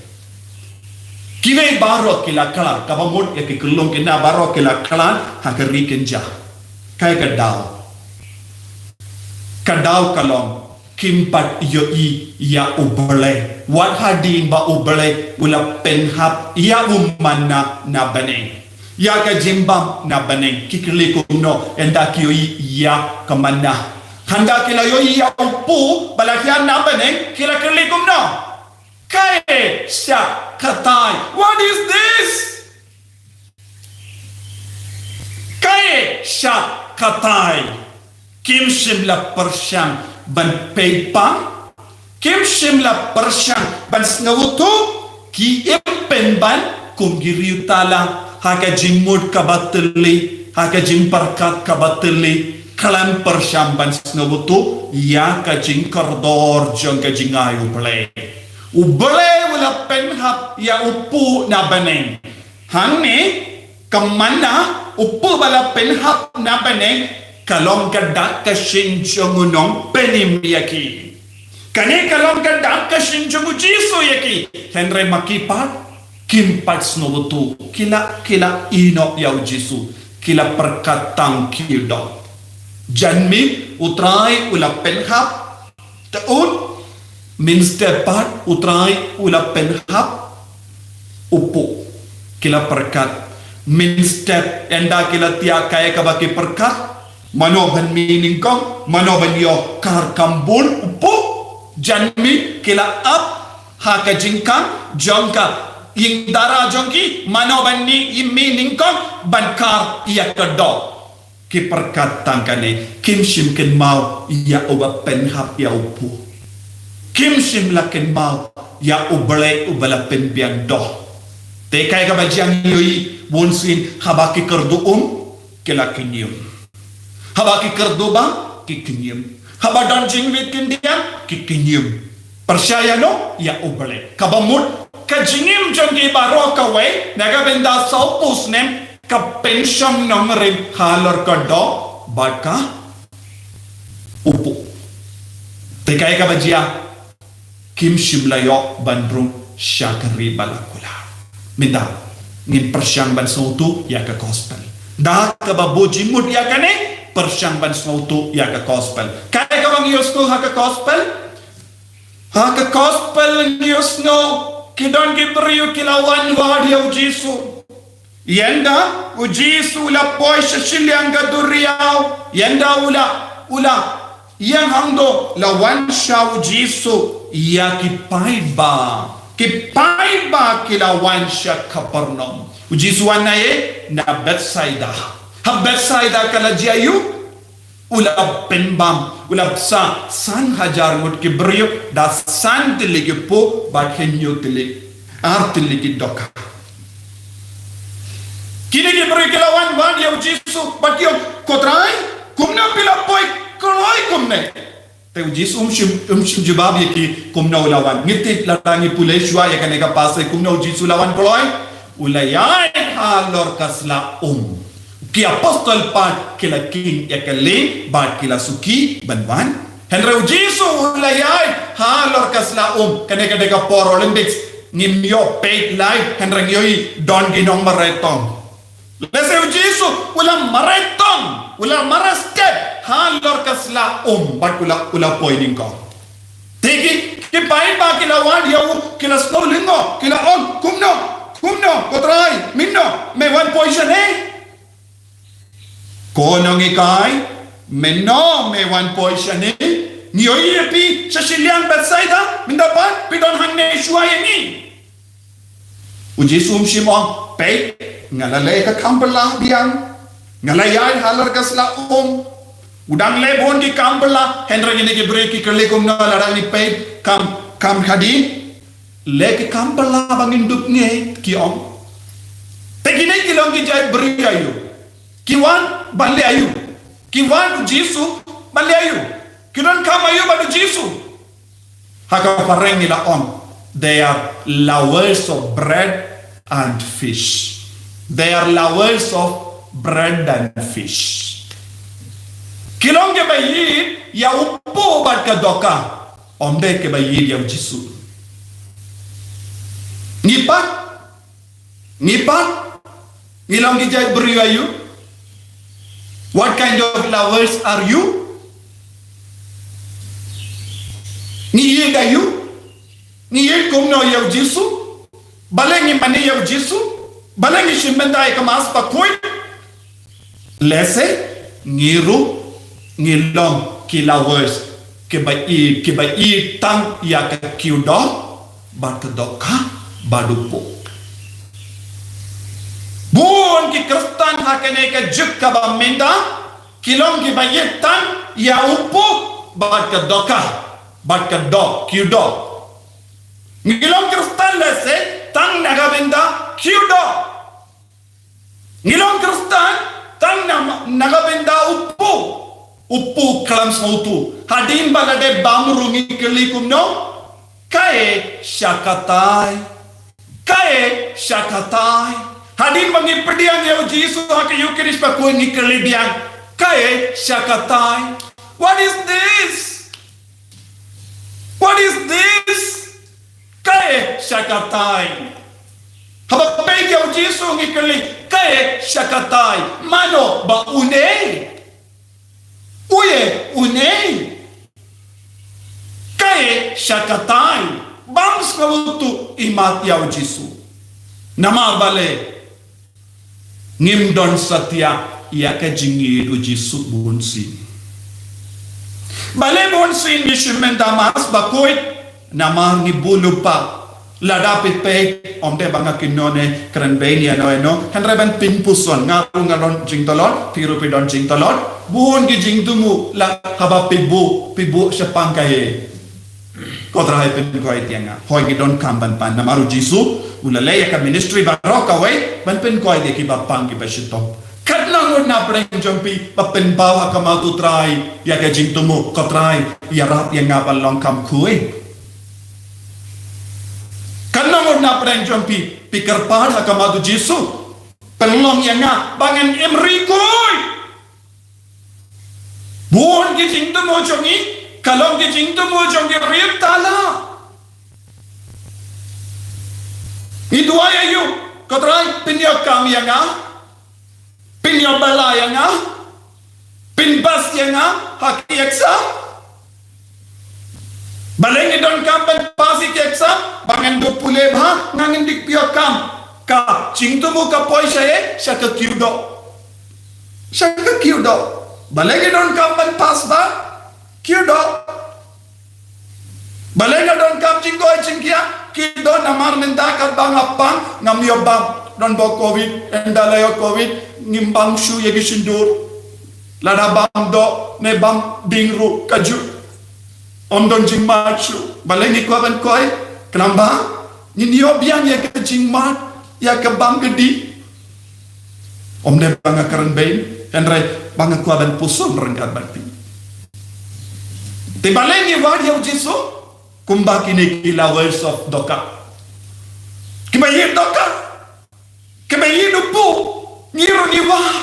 Kiwei baroh ki la khlad, kaba mut ïa ki khyllung kine baroh ki la khlad ha ka ri kynja. Kaei ka daw? Ka daw ka long kim pat ïohi ïa U Blei. Wat hadien ba U Blei u la pynhap ïa u manna na bneng, ïa ka jingbam na bneng, ki kylli kumno ynda ki ïohi ïa ka manna? Hynda ki la ïohi ïa u puh ba la hiar na bneng, ki la kylli kumno? Kaei sha katai? What is this? Kaei sha katai? Kim shym la pyrshang ban peit pang, kim shym la pyrshang ban sngewthuh. Ki im pynban kum ki riew tala, ha ka jingmut kaba thylli, ha ka jingpyrkhat kaba thylli, khlem pyrshang ban sngewthuh ïa ka jingkordor jong ka jingai U Blei. U Blei u la pynhap ïa u puh na bneng. Hangne ka manna, u puh ba la pynhap na bneng, ka long ka dak ka shin jong u Nongpynim ïa ki. Kane ka long ka dak ka shin jong u Jisu ïa ki. Hynrei ma ki pat kim pat sngewthuh. Ki la, ki la ïehnoh ïa u Jisu. Ki la pyrkhat tang ki doh. Janmiet U Trai u la pynhap, te un mynstep pat U Trai u la pynhap u puh. Ki la pyrkhat. Mynstep ynda ki la thiah, kaei kaba ki pyrkhat? Mano ban mih nyngkong, mano ban ïoh kar kham bun u puh? Janmiet ki la ap ha ka jingkhang jong ka ïing dara jong ki, mano ban mih, mih nyngkong ban kar ïa ka doh. Ki pyrkhat tang kane, kim shym kynmaw ïa uba pynhap ïa u puh. Kim shym la kynmaw ïa U Blei uba la pynbiang doh. Te kaei kaba jia ngi ïohi, bunsien haba ki kyrduh um, ki la kynñium. Haba ki kyrduh bam, ki kynñium. Haba don jingwit khyndiat, ki kynñium. Pyrshah ïa no? Ïa U Blei. Kaba mut ka jingim jong ki baroh kawei, na ka bynta sawphew snem, ka pynshong nongrim halor ka doh bad ka u puh. Te kaei kaba jia, kim shym la ïoh ban rung sha ka ri ba la kular. Mynta ngin pyrshang ban sngewthuh ïa ka gospel. Da kaba buh jingmut ïa kane, pyrshang ban sngewthuh ïa ka gospel. Kaei kaba ngi ïohsngew ha ka gospel? Ha ka gospel ngi ïohsngew ki don ki briew ki la wan wad ïa u Jisu. Ynda u Jisu u la poi sha shiliang ka duriaw, ynda u la, u la ïeng hangto, la wan sha u Jisu ïa ki paidbah. Ki paidbah ki la wan sha Kapernaum. U Jisu wan naei? Na Bethsaida. Ha Bethsaida ka la jia aïu? U la pynbam, u la bsa san hajar ngut ki briew, da san tylli ki puh bad hynñiew tylli, ar tylli ki dohkha. Kine ki briew ki la wan wad ïa u Jisu bad ki ong, Ko Trai, kumno phi la poi kloi kumne? Te u Jisu um shym, um shym jubab ïa ki kumno u la wan. Ngi tip lada ngi pule shuwa ïa kane ka passage kumno u Jisu u la wan kloi. U la ïaid halor ka sla um. Ki apostol pat ki la kheiñ ïa ka lieng bad ki la suki ban wan. Hynrei u Jisu u la ïaid halor ka sla um, kane ka dei ka por Olympics. Ngim ïoh peit live, hynrei ngi ïohi don ki nongmareh tong. Lehse u Jisu u la mareh tong, u la mareh step halor ka sla um bad u la, u la poi nyngkong. Te ki, ki paidbah ki la wad ïa u, ki la sngew lyngngoh, ki la ong, kumno, kumno, ko Trai, mynno me wan poi shane? Ko nonghikai, mynno me wan poi shane? Ngi ïohi ïa phi sha shiliang Bethsaida, mynta pat phi don hangne shuwa ïa ngi. U Jisu um shym ong, peit, nga la leh ka kam bylla biang, nga la ïaid halor ka sla um. U dang leh bun ki kam bylla, hynrei kine ki briew ki kylli kumno lada ngi peit kam, kam hadien. Leh ki kam bylla ba ngin dup ngeit, ki ong. Te kine ki long ki jait briew aïu? Ki wan ban leh aïu? Ki wan u Jisu ban leh aïu? Ki donkam aïu bad u Jisu? Ha ka phareng ngi la ong, they are lovers of bread and fish. They are lovers of bread and fish. Ki long kiba ïeit ïa u pud bad ka dohkha. Ym dei kiba ïeit ïa u Jisu. Ngi pat, ngi pat, ngi long ki jait briew aïu? What kind of lovers are you? Ngi ïeit aïu? Ngi ïeit kumno ïa u Jisu? Balei ngi mane ïa u Jisu? Balei ngi shim bynta ïa ka Mass bakhuid? Lehse ngi ruh ngi long ki lovers, kiba ïeit, kiba ïeit tang ïa ka kiew doh bad ka dohkha bad u pud. Bun ki Khristan ha kane ka juk kaba mynta ki long kiba ïeit tang ïa u pud bad ka dohkha bad ka doh, kiew doh. Ngi long Khristan lehse tang na ka bynta kiew doh. Ngi long Khristan tang na, na ka bynta u pud, u pud khlem sngewthuh. Hadien ba la dep bam ruh ngi kylli kumno? Kaei sha katai? Kaei sha katai? Hadien ba ngi pdiang ïa u Jisu ha ka Eucharist bakhuid ngi kylli biang, kaei sha katai? What is this? What is this? Kaei sha katai? Haba peit ïa u Jisu ngi kylli, kaei sha katai? Mano ba une? Uei une? Kaei sha katai? Bam sngewthuh i mat ïa u Jisu. Namar balei? Ngim don satia ïa ka jingïeit u Jisu bunsien. Balei bunsien ngi shim bynta Mass bakhuid? Namar ngi bun lypa. Lada phi peit, ym dei ba nga kynnoh ne kren beiñ ïano ïano, hynrei ban pynpuson, nga ruh nga don jingtlot, phi ruh phi don jingtlot. Bun ki jingthmu la haba phi buh, phi buh shaphang kaei? Ko Trai pynkoit ïa nga. Hooid ngi donkam ban pan namar u Jisu u la leh ïa ka ministry baroh kawei ban pynkoit ïa kiba pang kiba shitom. Katno ngut na pdeng jong phi ba pynpaw ha khmat u Trai ïa ka jingthmu, ko Trai ïarap ïa nga ban long kham khuid? Katno ngut na pdeng jong phi, phi kyrpad ha khmat u Jisu, pynlong ïa nga ba ngan im ri khuid? Bun ki jingthmu jong ngi ka long ki jingthmu jong ki riewtala. Ngi duwai aïu? Ko Trai pynïoh kam ïa nga, pynïoh bylla ïa nga, pynpass ïa nga ha ki exam. Balei ngi donkam ban pass ïa ki exam? Ba ngan dup pule bha, nga ngin dik pynïoh kam. Ka jingthmu ka poi shaei? Sha ka kiew doh. Sha ka kiew doh. Balei ngi donkam ban pass bha? Kiew doh. Balei nga donkam jingkoit jingkhiah? Kiew doh. Namar mynta katba nga pang ngam ïoh bam. Don ba u Covid, ynda la ïoh Covid ngim bam shuh ïa ki shyndur. Lada bam doh ne bam ding ruh kajuh, ym don jingmad shuh. Balei ngi kwah ban koit? Khnang ba ngin ïoh biang ïa ka jingmad, ïa ka bam ka dih. Ym dei ba nga kren beiñ, hynrei ba nga kwah ban puson ryngkat bad phi. Te balei ngi wad ïa u Jisu? Kumba kine ki lovers of dohkha, kiba ïeit dohkha, kiba ïeit u pud, ngi ruh ngi wad.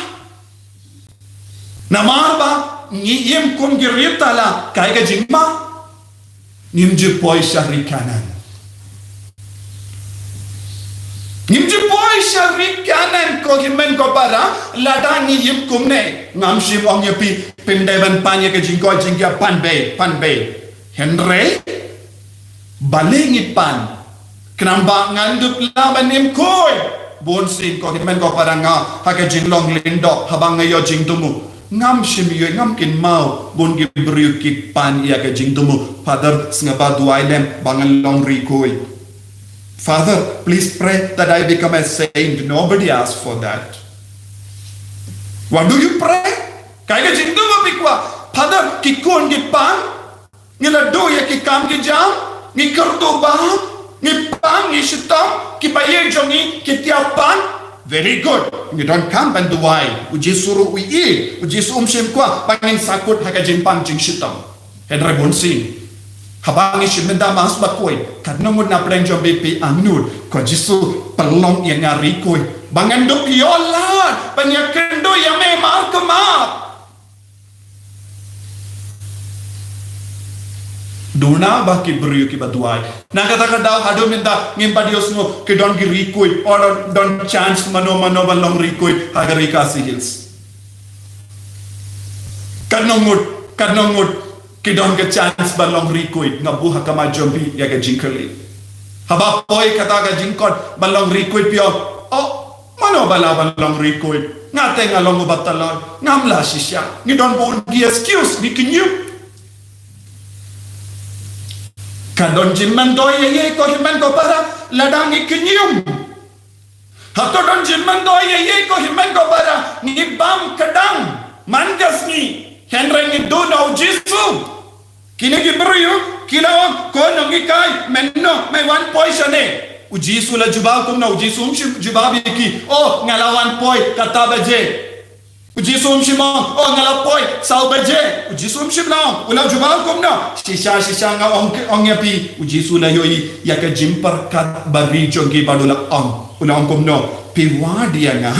Namar ba ngi im kum ki riewtala, kaei ka jingma? Ngim ju poi sha ri Kanaan. Ngim ju poi sha ri Kanaan, ko hynmen ko para, lada ngi im kumne. Ngam shym ong ïa phi, phim dei ban pan ïa ka jingkoit jingkhiah, pan beit, pan beit. Hynrei balei ngi pan? Khnang ba ngan dup lah ban im khuid. Bun sien, ko hynmen ko para, nga ha ka jinglong lyngdoh, haba nga ïoh jingthmu, ngam shym ïoh, ngam kynmaw bun ki briew ki pan ïa ka jingthmu. Father, sngewbha duwai lem ba ngan long ri khuid. Father, please pray that I become a saint. Nobody asked for that. What do you pray? Kaei ka jingthmu ba phi kwah? Father, ki khun ki pan, ngi la duh ïa ki kam ki jam, ngi kyrduh bam, ngi pan, ngi shitom, ki baïeid jong ngi ki tiap pan. Very good. Ngi donkam ban duwai. U Jisu ruh u ïohi, u Jisu um shym kwah ba ngin sahkut ha ka jingpan jingshitom. Hynrei bun sien, haba ngi shim bynta Mass bakhuid, katno ngut na pdeng jong phi phi angnud, ko Jisu, pynlong ïa nga ri khuid, ba ngan dup ïoh lad ban ïakynduh ïa me markhmat. Duna ba ki briew kiba duwai. Na kata ka daw haduh mynta ngim pat ïohsngew ki don ki ri khuid, o don, don chance mano mano ban long ri khuid ha ka ri Khasi Hills. Katno ngut, katno ngut ki don ka chance ban long ri khuid? Nga buh ha khmat jong phi ïa ka jingkylli. Haba poi kata ka jingkhot ban long ri khuid, phi ong, oh, mano ba lah ban long ri khuid? Nga te nga long uba tlot, ngam lah shisha. Ngi don bun ki excuse, ngi kynñium. Ka don jingmyntoi ïa ïa, ko hynmen ko para, lada ngi kynñium. Hato don jingmyntoi ïa ïa, ko hynmen ko para, ngi bam kdang man ka sngi, hynrei ngi duh noh u Jisu? Kine ki briew ki la ong, ko nonghikai, mynno me wan poi shane? U Jisu la jubab kumno? U Jisu um shym jubab ïa ki, oh, nga la wan poi kata baje. U Jisu um shym ong, oh, nga la poi saw baje. U Jisu um shym la ong. U la jubab kumno? Shisha shisha nga ong, ong ïa phi, u Jisu la ïohi ïa ka jingpyrkhat ba ri jong ki bad u la ong, u la ong kumno? Phi wad ïa nga,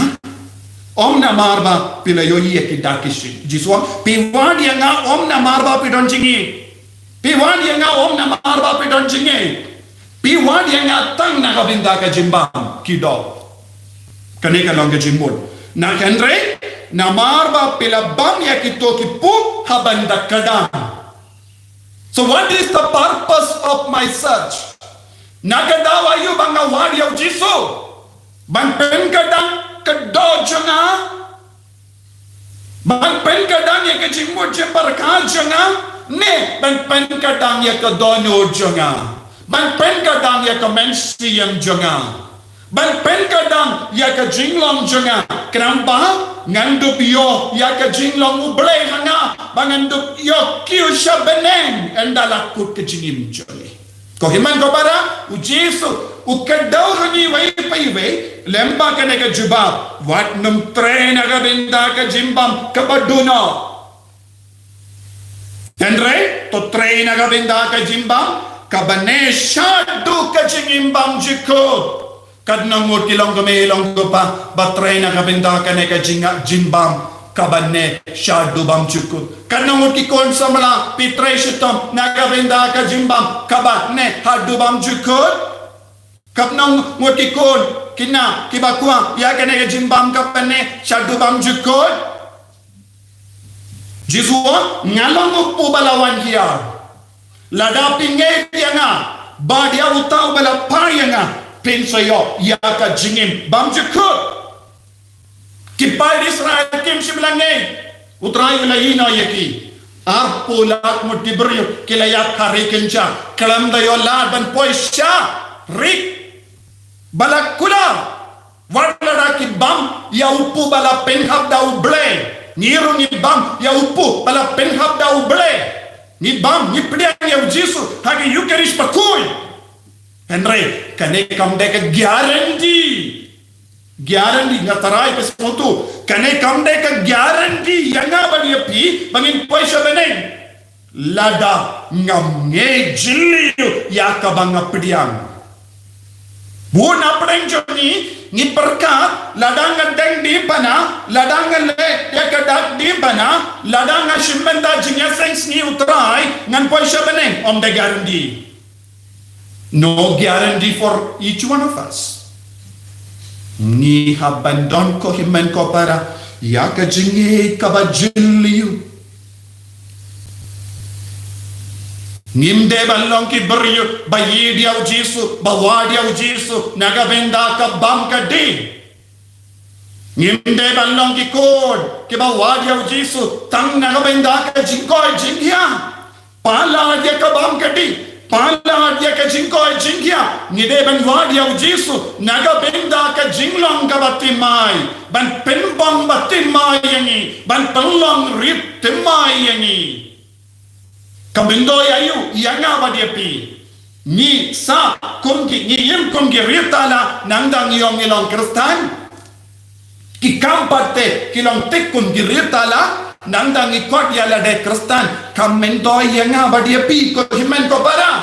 ym namar ba phi la ïohi ïa ki dak ki shin. U Jisu ong, phi wad ïa nga ym namar ba phi don jingïeit. Phi wad ïa nga ym namar ba phi don jingïeit. Phi wad ïa nga tang na ka bynta ka jingbam, ki doh. Kane ka long ka jingmut. Na hynrei namar ba phi la bam ïa kito ki pop ha bynta kdang. So what is the purpose of my search? Na ka daw aïu ba nga wad ïa u Jisu? Ban pynkdang ka doh jong nga? Ban pynkdang ïa ka jingmut jingpyrkhat jong nga, ne ban pynkdang ïa ka dohnud jong nga? Ban pynkdang ïa ka mynsiem jong nga? Ban pynkdang ïa ka jinglong jong nga, khnang ba ngan dup ïoh ïa ka jinglong U Blei ha nga, ba ngan dup ïoh kiew sha bneng ynda la kut ka jingim jong ngi. Ko hynmen ko para, u Jisu u kdew ha ngi iwei pa iwei lem bad kane ka jubab, wat nym trei na ka bynta ka jingbam kaba duh noh. Hynrei to trei na ka bynta ka jingbam kaba neh shaduh ka jingim bymjukut. Katno ngut ki long kmie long kpa ba trei na ka bynta kane ka jing, jingbam kaba neh shaduh bymjukut? Katno ngut ki khun samla phi trei shitom na ka bynta ka jingbam kaba neh haduh bymjukut? Katno ngut ki khun ki khynnah kiba kwah ïa kane ka jingbam kaba neh shaduh bymjukut? Jisu ong, nga long u kpu ba la wan hiar. Lada phi ngeit ïa nga bad ïa uta uba la phah ïa nga, phin sa ïoh ïa ka jingim bymjukut. Ki paid Israel kim shym la ngeit. U Trai u la ïehnoh ïa ki. Arphew lak ngut ki briew ki la ïap ha ri kynja, khlem da ïoh lad ban poi sha ri ba la kular. Wat lada ki bam ïa u kpu ba la pynhap da U Blei, ngi ruh ngi bam ïa u kpu ba la pynhap da U Blei. Ngi bam, ngi pdiang ïa u Jisu ha ka Eucharist bakhuid. Hynrei kane kam dei ka guarantee. Guarantee, nga tharai phi sngewthuh, kane kam dei ka guarantee ïa nga bad ïa phi ba ngin poi sha bneng. Lada ngam ngeit jylliew ïa kaba nga pdiang. Bun na pdeng jong ngi, ngi pyrkhat, lada nga deng dih bana, lada nga leh ïa ka dak dih bana, lada nga shim bynta jingïaseng sngi U Trai, ngan poi sha bneng, ym da guarantee. No guarantee for each one of us. Ngi hap ban don, ko hynmen ko para, ïa ka jingïeit kaba jylliew. Ngim dei ban long ki briew ba ïeit ïa U Jisu, ba wad ïa U Jisu na ka bynta ka bam ka dih. Ngim dei ban long ki khun kiba wad ïa U Jisu tang na ka bynta ka jingkoit jingkhiah. Palat ïa ka bam ka dih, palat ïa ka jingkoit jingkhiah. Ngi dei ban wad ïa U Jisu na ka bynta ka jinglong kaba thymmai, ban pynbang ba thymmai ïa ngi, ban pynlong rit thymmai ïa ngi. Ka myntoi aïu ïa nga bad ïa phi? Ngi sah kum ki, ngi im kum ki riewtala nangta ngi ong ngi long Khristan. Ki kam pat te ki long tik kum ki riewtala nangta ngi khot ïa lade Khristan. Ka myntoi ïa nga bad ïa phi, ko hynmen ko para,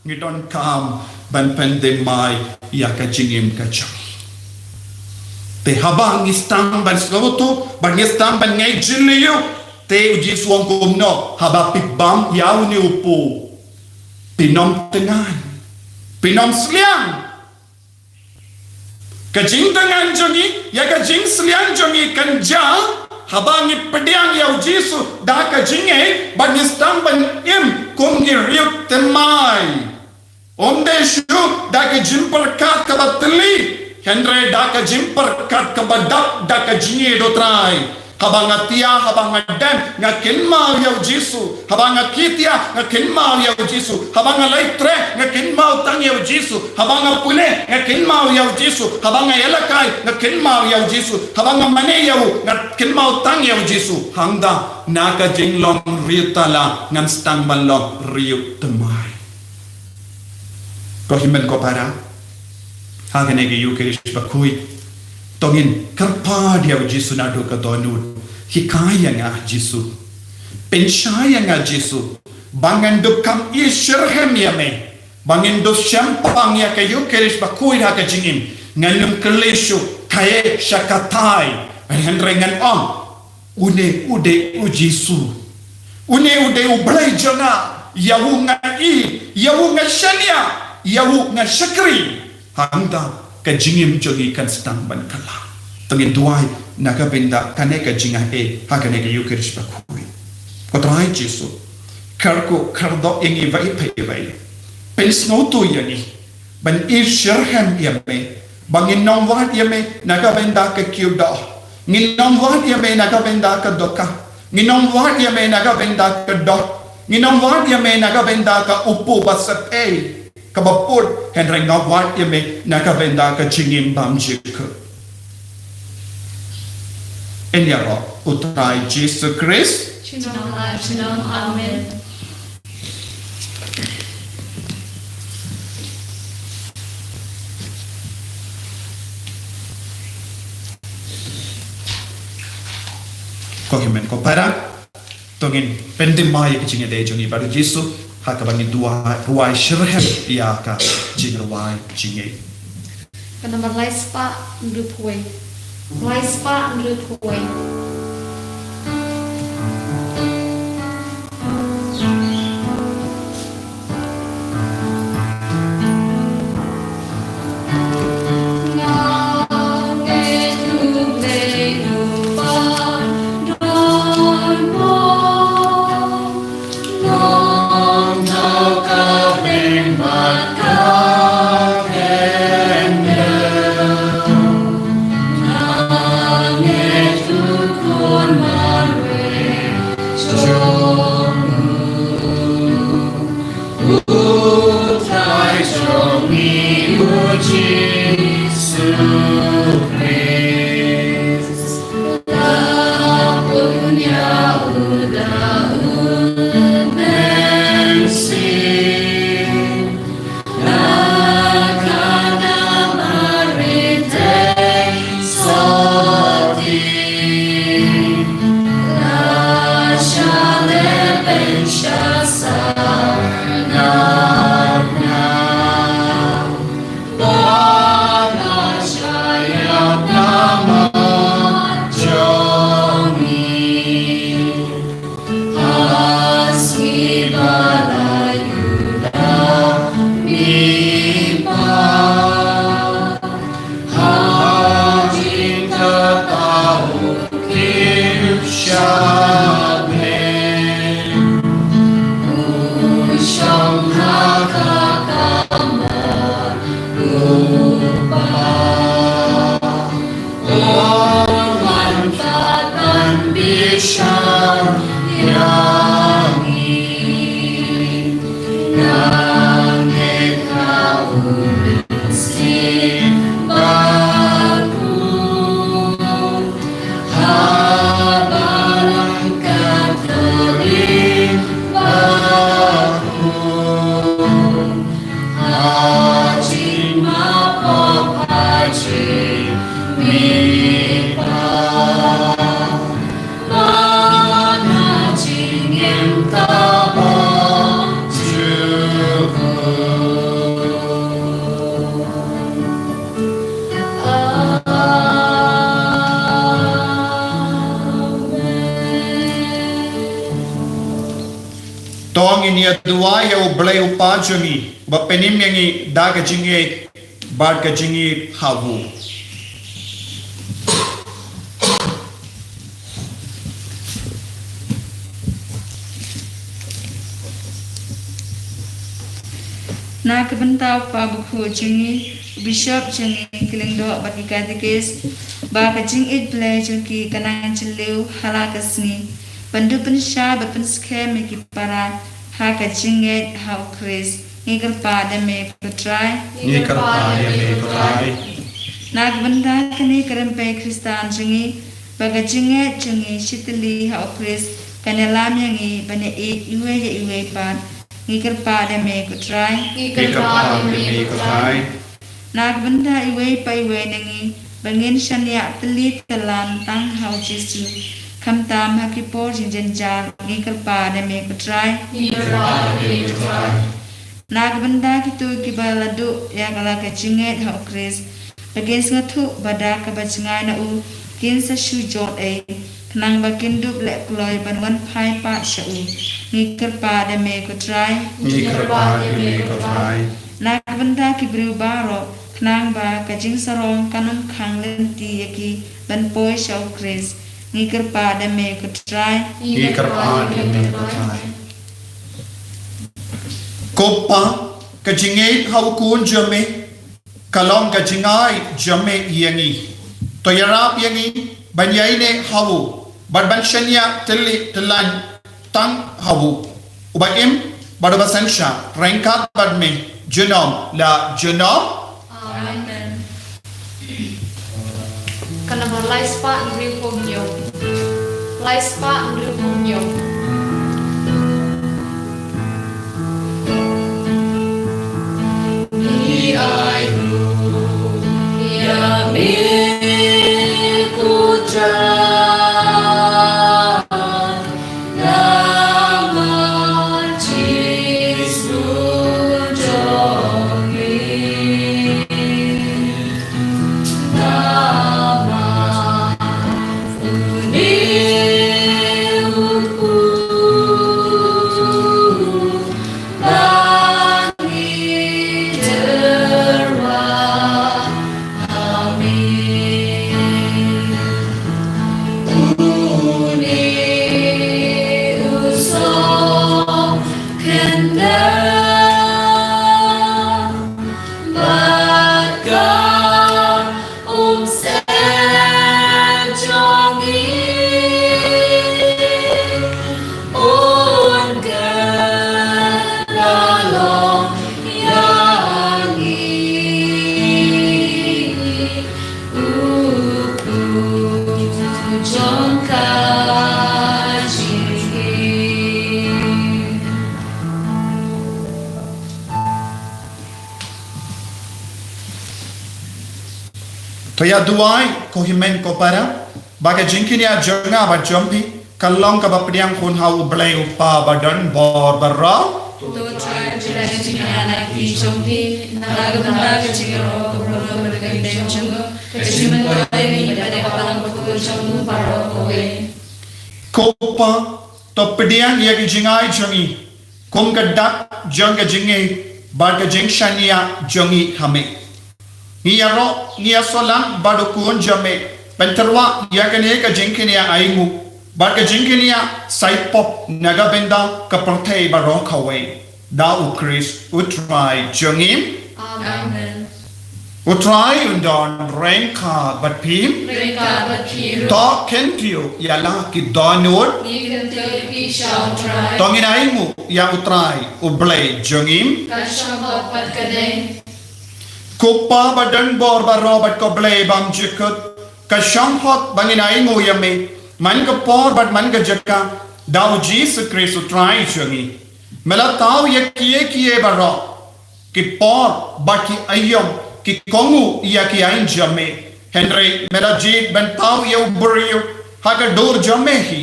ngi donkam ban pynthymmai ïa ka jingim ka jong ngi. Te haba ngi sdang ban sngewthuh, ba ngi sdang ban ngeit jylliew, te U Jisu u ong kumno? Haba phi bam ïa une u pu, phin ym tyngan, phin ym sliang. Ka jingtyngan jong ngi ïa ka jingsliang jong ngi kan jia haba ngi pdiang ïa U Jisu da ka jingngeit, bad ngi sdang ban im kum ki riewthymmai. Ym dei shuh da ka jingpyrkhat kaba tylli, hynrei da ka jingpyrkhat kaba dap da ka jingïeit U Trai. Haba nga thiah, haba nga dem, nga kynmaw ïa U Jisu. Haba nga kit ïa, nga kynmaw ïa U Jisu. Haba nga leit treh, nga kynmaw tang ïa U Jisu. Haba nga pule, nga kynmaw ïa U Jisu. Haba nga ïalehkai, nga kynmaw ïa U Jisu. Haba nga mane ïa U, nga kynmaw tang ïa U Jisu. Hangta na ka jinglong riewtala ngan sdang ban long riewthymmai. Ko hynmen ko para, ha kane ka Ïukharist bakhuid, to ngin kyrpad ïa U Jisu naduh ka dohnud. Hikai ïa nga Jisu. Pynshai ïa nga Jisu. Ba ngan dup kam i shitrhem ïa me. Ba ngan dup shempang ïa ka Ïukharist bakhuid ha ka jingim. Ngan ym kylli shuh kaei sha katai. Hynrei ngan ong, une u dei U Jisu. Une u dei U Blei jong nga. Ïa u nga ïeit, ïa u nga shaniah, ïa u nga shakri. Hangta ka jingim jong ngi kan sdang ban kylla. To ngin duwai na ka bynta kane ka jingaiei ha kane ka Ïukharist bakhuid. Ko Trai Jisu, kyrkhu kyrdoh ïa ngi iwei pa iwei. Pynsngewthuh ïa ngi. Ban i shitrhem ïa me. Ba ngin ym wad ïa me na ka bynta ka kiew doh. Ngin ym wad ïa me na ka bynta ka dohkha. Ngin ym wad ïa me na ka bynta ka doh. Ngin ym wad ïa me na ka bynta ka u pu ba sep ei, kaba put, hynrei ngi wad ïa me na ka bynta ka jingim bymjukut. Ïaroh U Trai Jisu Khrist. Junom la junom. Amen. Ko hynmen ko para, to ngin pynthymmai ïa ka jingïadei jong ngi bad U Jisu ha kaba ngin duwai, rwai shitrhem ïa ka jingrwai jingngeit. Ka nambar lai spah hynriewphew wei. Lai spah hynriewphew wei. ïa duwai ïa U Blei U Kpa jong ngi, ba pynim ïa ngi da ka jingïeit bad ka jingïeit ha u. Na ka bynta u Kpa Bakhuid jong ngi, u Bishop jong ngi, ki lyngdoh bad ki katekist, ba ka jingïeit Blei jong ki kan nang jylliew ha la ka sngi, ban dup pynshai bad pynskhem ïa ki para ha ka jingngeit ha U Khrist. Ngi kyrpad ïa me ko Trai. Ngi kyrpad ïa me ko Trai. Na ka bynta kane ka rympei Khristan jong ngi, ba ka jingngeit jong ngi shitylli ha U Khrist kan ïalam ïa ngi ban ïaieit iwei ïa iwei pat. Ngi kyrpad ïa me ko Trai. Ngi kyrpad ïa me ko Trai. Na ka bynta iwei pa iwei na ngi, ba ngin shaniah tylli tyllan tang ha U Jisu, khamtam ha ki por jingjynjar. Ngi kyrpad ïa me ko Trai. Ngi kyrpad ïa me ko Trai. Na ka bynta kito kiba la duh ïa ka la ka jingngeit ha U Khrist, ba kin sngewthuh ba da kaba jngai na u kin sa shu jot ei, khnang ba kin dup leh kloi ban wan phai pat sha u. Ngi kyrpad ïa me ko Trai. Ngi kyrpad ïa me ko Trai. Na ka bynta ki briew baroh, khnang ba ka jingsarong kan ym khang lynti ïa ki ban poi sha U Khrist. Ngi kyrpad ïa me ko Trai. Ngi kyrpad ïa me ko Trai. Ko Kpa, ka jingngeit ha u Khun jong me ka long ka jingai jong me ïa ngi. To ïarap ïa ngi ban ïaineh ha u bad ban shaniah tylli tyllan tang ha u, uba im bad uba synshar ryngkat bad me junom la junom. Amen. Ka nambar lai spah hynriewphew hynñiew. Lai spah hynriewphew hynñiew. Ngi ai nguh ïa me ko Trai. Namar Jisu jong ngi. Namar une u khuid ba ngi tyrwa ha me. Une u soh khyndai bad ka umsem jong ngi, un kylla long ïa ngi. U Kpa jong ka jingim. To ïa duwai ko hynmen ko para, ba ka jingkynnoh jong nga bad jong phi kan long kaba pdiang khun ha U Blei U Kpa ba don bor baroh. To Trai, jingkynnoh na ki jong phi, na ka bynta ka jingïaroh ka briew bad ka kynthei jong u, ka jingmyntoi ïa ngi bad ïa ka balang bakhuid jong u baroh kawei. Ko Kpa, to pdiang ïa ki jingai jong ngi kum ka dak jong ka jingngeit bad ka jingshaniah jong ngi ha me. Ngi ïaroh, ngi ïasolang bad u Khun jong me ban tyrwa ïa kane ka jingkynnoh ainguh bad ka jingkynnoh sai pop na ka bynta ka pyrthei baroh kawei. Da U Khrist U Trai jong ngi. Amen. U Trai un don ryngkat bad phi. Ryngkat bad phi ruh. To kyntiew ïa la ki dohnud. Ngi kyntiew ïa phi sha U Trai. To ngin ainguh ïa U Trai U Blei jong ngi. Ka shong hok bad ka dei. Ko Kpa ba don bor baroh bad ko Blei bymjukut, ka shong hok ba ngin ainguh ïa me man ka por bad man ka jaka, da U Jisu Khrist U Trai jong ngi. Me la thaw ïa kiei kiei baroh, ki por bad ki aïom, ki kohnguh ïa ki aiñ jong me. Hynrei me la jied ban thaw ïa u briew ha ka dur jong me hi,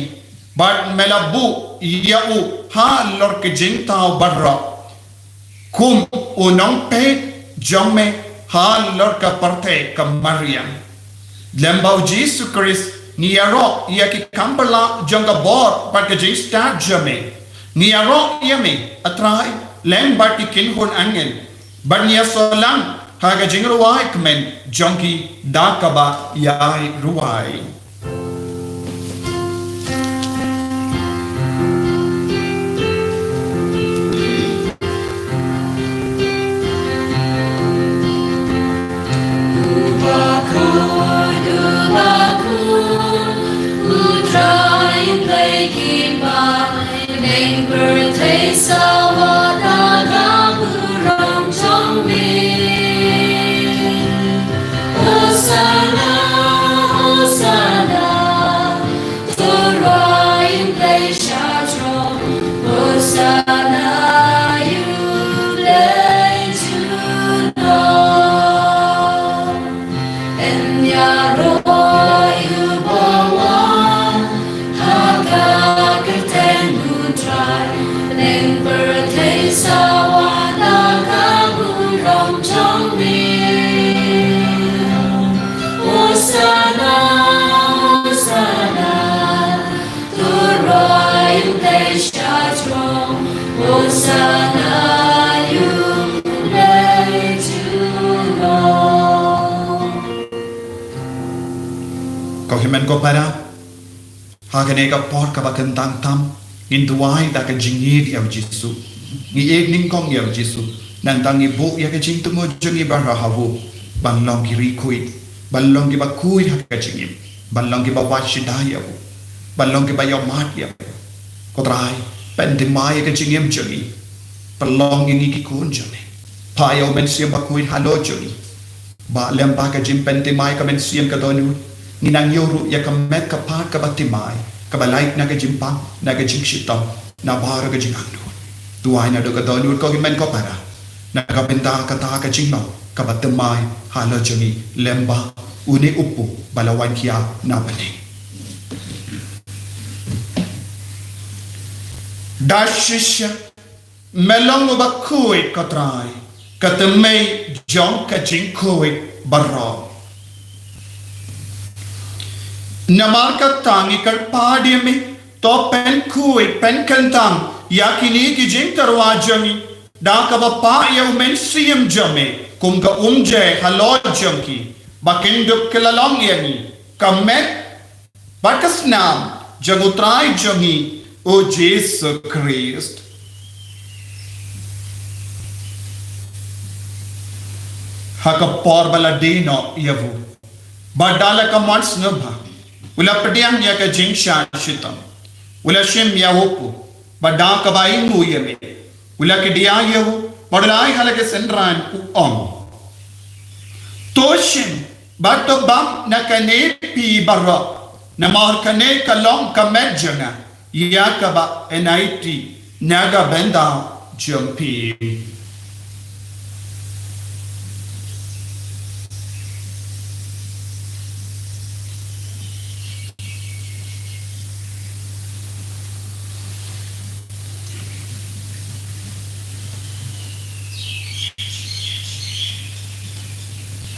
bad me la buh ïa u halor ki jingthaw baroh kum u nongpeit jong me halor ka pyrthei ka mariang. Lem bad U Jisu Khrist ngi ïaroh ïa ki kam pala jong ka bor bad ka jingstad jong me. Ngi ïaroh ïa me, A Trai, lem bad ki kynhun angel, bad ngi ïasoh lang ha ka jingrwai kmen jong ki da kaba ïai rwai. Ko hynmen ko para, ha kane ka por kaba kyntang tam, ngin duwai da ka jingïeit ïa u Jisu. Ngi ïeit nyngkong ïa u Jisu. Nangta ngi buh ïa ka jingthmu jong ngi baroh ha u, ban long ki riewkhuid, ban long kiba khuid ha ka jingim, ban long kiba wad shida ïa u, ban long kiba ïohmad ïa u. Ko Trai, pynthymmai ïa ka jingim jong ngi. Pynlong ïa ngi ki khun jong me. Phah ïa u Mynsiem Bakhuid halor jong ngi. Ba lem bad ka jingpynthymmai ka Mynsiem ka Dohnud, ngin nang ïoh ruh ïa ka met ka phad kaba thymmai, kaba lait na ka jingpang, na ka jingshitom, na baroh ka jingangnud. Duwai naduh ka dohnud, ko hynmen ko para, na ka bynta kata ka jinglong kaba thymmai halor jong ngi, lem bad une u Kpu ba la wan khia na bneng. Da shisha me long uba khuid, ko Trai, ka thymmei jong ka jingkhuid baroh. Namar kata ngi kyrpad ïa me, to pynkhuid pynkyntang ïa kine ki jingtyrwa jong ngi, da kaba phah ïa u Mynsiem jong me kum ka umjai halor jong ki, ba kin dup kylla long ïa ngi ka met bad ka snam jong u Trai jong ngi, u Jisu Khrist. Ha ka por ba la die noh ïa u, bad da la ka mon sngewbha, u la pdiang ïa ka jingshah shitom, u la shim ïa u Kpu, bad da kaba ainguh ïa me, u la kdiah ïa u, bad u la ai ha la ki synran, u ong: To shim bad to bam na kane phi baroh, namar kane ka long ka met jong nga, ïa kaba yn aiti na ka bynta jong phi.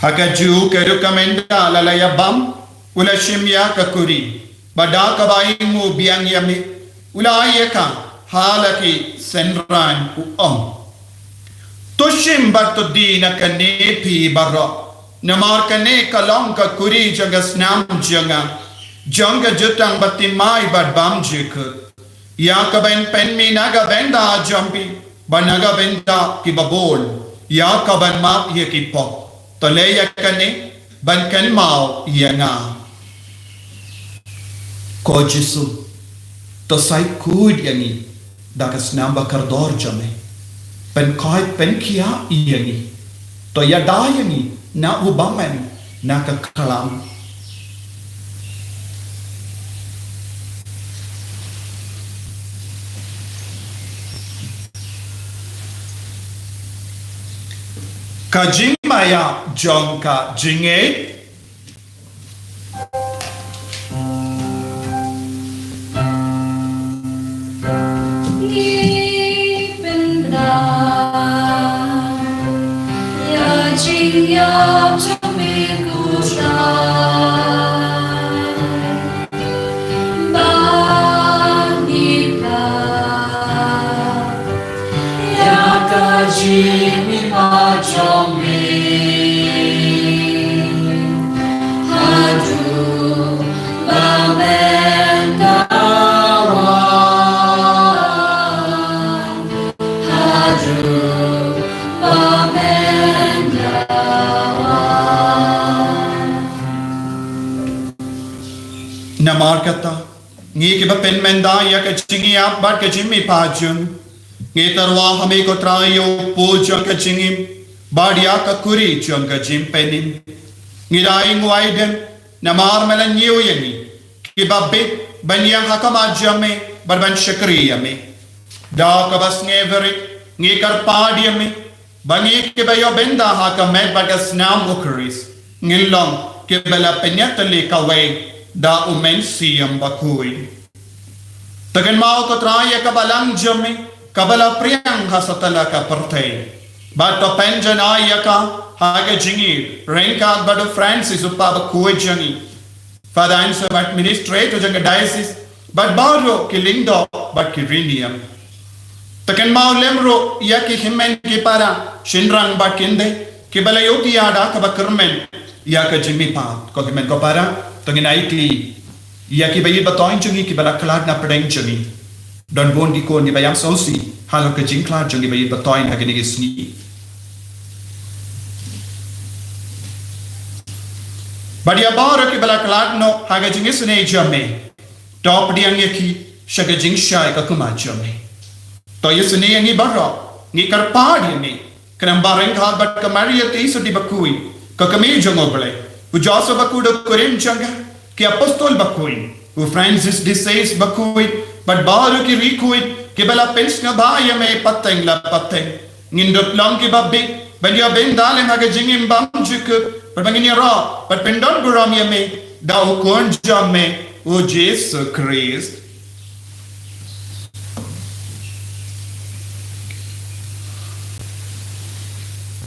Ha kajuh ka rukom ynda la la ïa bam, u la shim ïa ka kuri, bad da kaba ainguh biang ïa me, u la ai ïa ka ha la ki synran, u ong: To shim bad to die na kane phi baroh, namar kane ka long ka kuri jong ka snam jong nga, jong ka jutang ba thymmai bad bymjukut, ïa kaban pynmih na ka bynta jong phi bad na ka bynta kiba bun, ïa kaban map ïa ki pop. To leh ïa kane ban kynmaw ïa nga. Ko Jisu, to sai khuid ïa ngi da ka snam ba kordor jong me. Pynkhuid pynkhiah ïa ngi. To ïada ïa ngi na u bymman na ka khlam. Ka jingmaïa jong ka jingngeit. Ngi pynbna ïa jingïap jong me, ko Trai, ba ngi pla Namar kata, ngi kiba pynmynda ïa ka jingïap bad ka jingmihpat jong, ngi tyrwa ha me ko Trai ïa u pud jong ka jingim bad ïa ka kuri jong ka jingpynim. Ngi da ïeng wai dem, namar me la ñiew ïa ngi kiba bit ban ïeng ha khmat jong me bad ban shakri ïa me. Da kaba sngewrit ngi kyrpad ïa me ba ngi kiba ïoh bynta ha ka met bad ka snam u Khrist, ngin long kiba la pynïatylli kawei da u Mynsiem Bakhuid. To kynmaw ko Trai ïa ka balang jong me kaba la pdiang ha satlak ka pyrthei, bad to pynjanai ïa ka ha ka jingïaryngkat bad u Francis u Kpa Bakhuid jong ngi, Father Anselm, administrator jong ka diocese, bad baroh ki lyngdoh bad ki riewniam. To kynmaw lem ruh ïa ki hynmen ki para, shynrang bad kynthei kiba la ïohthiah da kaba kyrmen ïa ka jingmihpat. Ko hynmen ko para, to ngin aiti ïa kiba ïeit ba thoiñ jong ngi kiba la khlad na pdeng jong ngi. Don bun ki khun kiba ïam sngewsih halor ka jingkhlad jong kiba ïeit ba thoiñ ha kine ki sngi. Bad ïa baroh kiba la khlad noh ha ka jingisynei jong me, to pdiang ïa ki sha ka jingshai ka khmat jong me. To isynei ïa ngi baroh, ngi kyrpad ïa me, khnang ba ryngkat bad ka Maria Theisotti Bakhuid, ka kmie jong U Blei, u Joseph Bakhuid u kurim jong ka, ki apostol bakhuid, u Francis de Sales Bakhuid, bad baroh ki riewkhuid kiba la pynsngewbha ïa me pateng la pateng, ngin dup long kiba bit ban ïoh bynta lem ha ka jingim bymjukut, bad ba ngin ïaroh bad pyndonburom ïa me da u Khun jong me, u Jisu Khrist.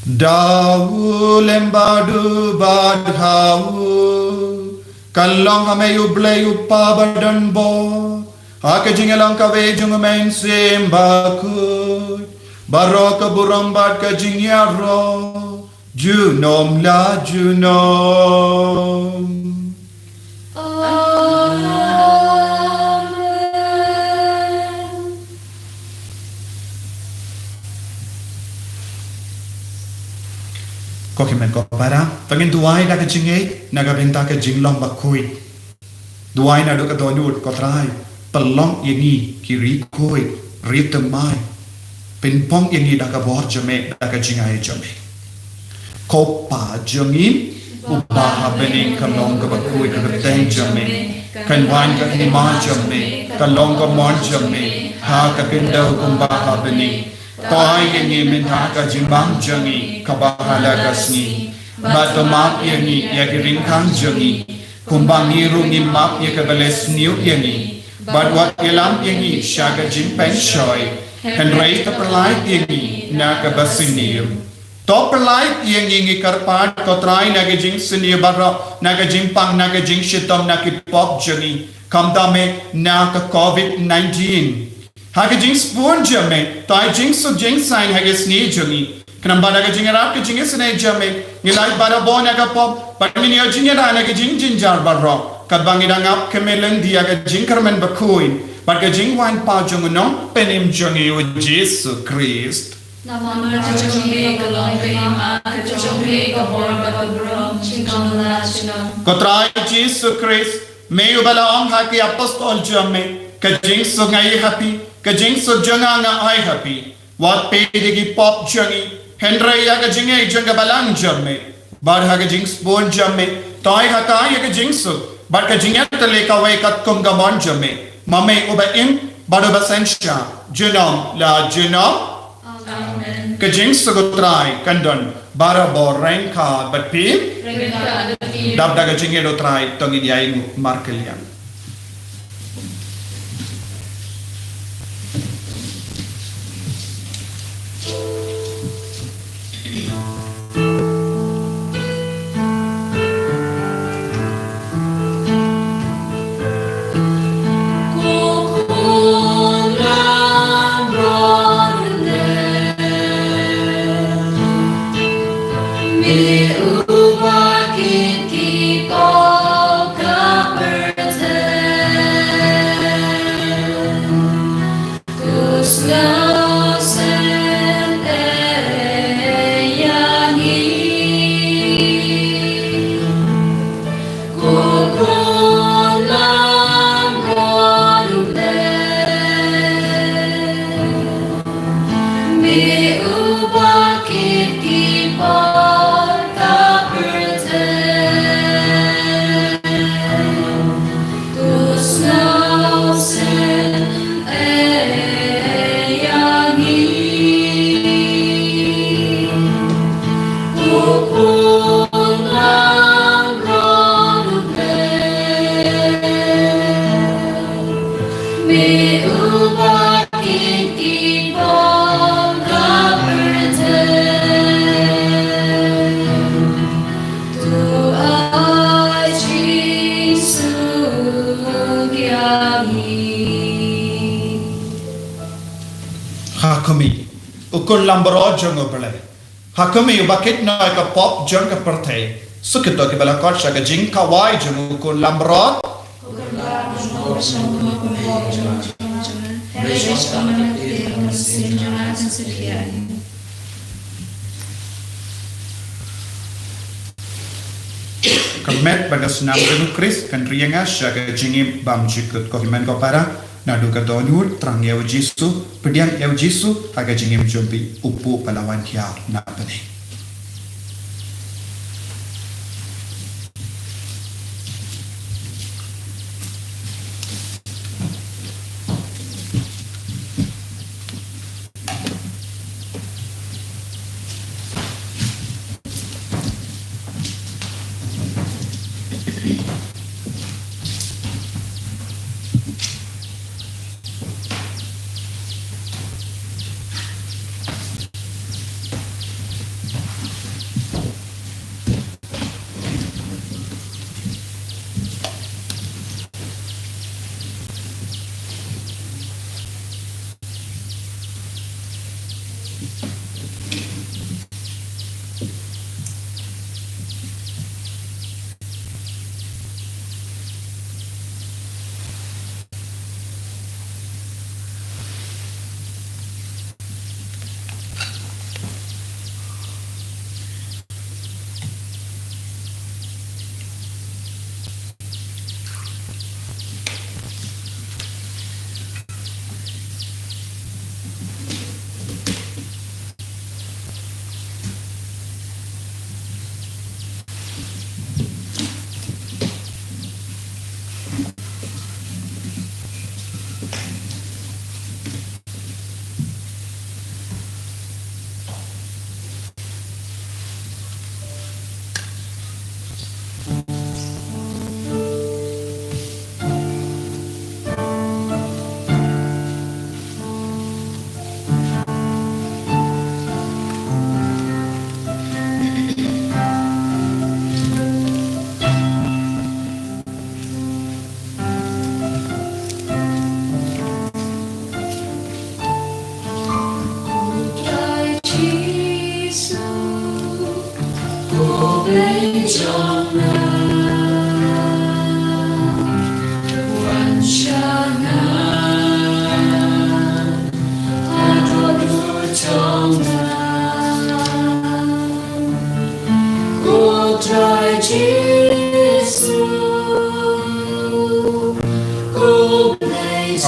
Da u lem bad u bad ha u, kan long ha me U Blei U Kpa badonbor, ha ka jingïalang kawei jong U Mynsiem Bakhuid, baroh ka burom bad ka jingïaroh junom la junom. Amen. Ko hynmen ko para, to ngin duwai da ka jingngeit na ka bynta ka jinglong bakhuid. Duwai naduh ka dohnud, ko Trai, pynlong ïa ngi ki riewkhuid, riewthymmai. Pynphong ïa ngi da ka bor jong me, da ka jingaiei jong me. Ko Pa jong ngi uba ha bneng, kan long kaba khuid ka kyrteng jong me, kan wan ka hima jong me, kan long ka mon jong me ha ka khyndew kumba ha bneng. To ai ïa ngi mynta ka jingbam jong ngi kaba ha la ka sngi. Bad to map ïa ngi ïa ki ryngkang jong ngi, kumba ngi ruh ngi map ïa kiba leh sniew ïa ngi. Bad wat ïalam ïa ngi sha ka jingpynshoi, hynrei to pyllait ïa ngi na kaba sniew. To pyllait ïa ngi, ngi kyrpad, ko Trai, na ka jingsniew baroh, na ka jingpang, na ka jingshitom, na ki pop jong ngi, khamtam eh na ka Covid nineteen. Ha ka jingsbun jong me, to ai jingsuk jingsaiñ ha ka sngi jong ngi. Khnang ba da ka jingïarap ka jingisynei jong me, ngi lait barabor na ka pop, bad ngin ïoh jingïada na ka jingjynjar baroh, katba ngi dang ap kmen lynti ïa ka jingkyrmen bakhuid bad ka jingwan pat jong u Nongpynim jong ngi, u Jisu Khrist. Namar ka jong me ka long ka hima, ka jong me ka bor bad ka burom, junom la junom. Ko Trai Jisu Khrist, me uba la ong ha ki apostol jong me, ka jingsuk nga ai ha phi, ka jingsuk jong nga nga ai ha phi. Wat peit ïa ki pop jong ngi, hynrei ïa ka jingngeit jong ka balang jong me. Bad ha ka jingsbun jong me, to ai ha ka ïa ka jingsuk bad ka jingïatylli kawei katkum ka mon jong me, ma me uba im bad uba synshar junom la junom. Amen. Ka jingsuk u Trai kan don barabor ryngkat bad phi. Ryngkat bad phi. Dap da ka jingïeit u Trai, to ngin ïainguh markylliang. khmih, u khun langbrot jong U Blei. Ha khmih, uba kit noh ïa ka pop jong ka pyrthei. Suk ïa kito kiba la khot sha ka jingkawei jong u khun langbrot. Ka met bad ka snam jong U Khrist kan ri ïa nga sha ka jingim bymjukut. Ko hynmen ko para, naduh ka dohnud, thrang ïa U Jisu, pdiang ïa U Jisu ha ka jingim jong phi, u pud ba la wan hiar na bneng.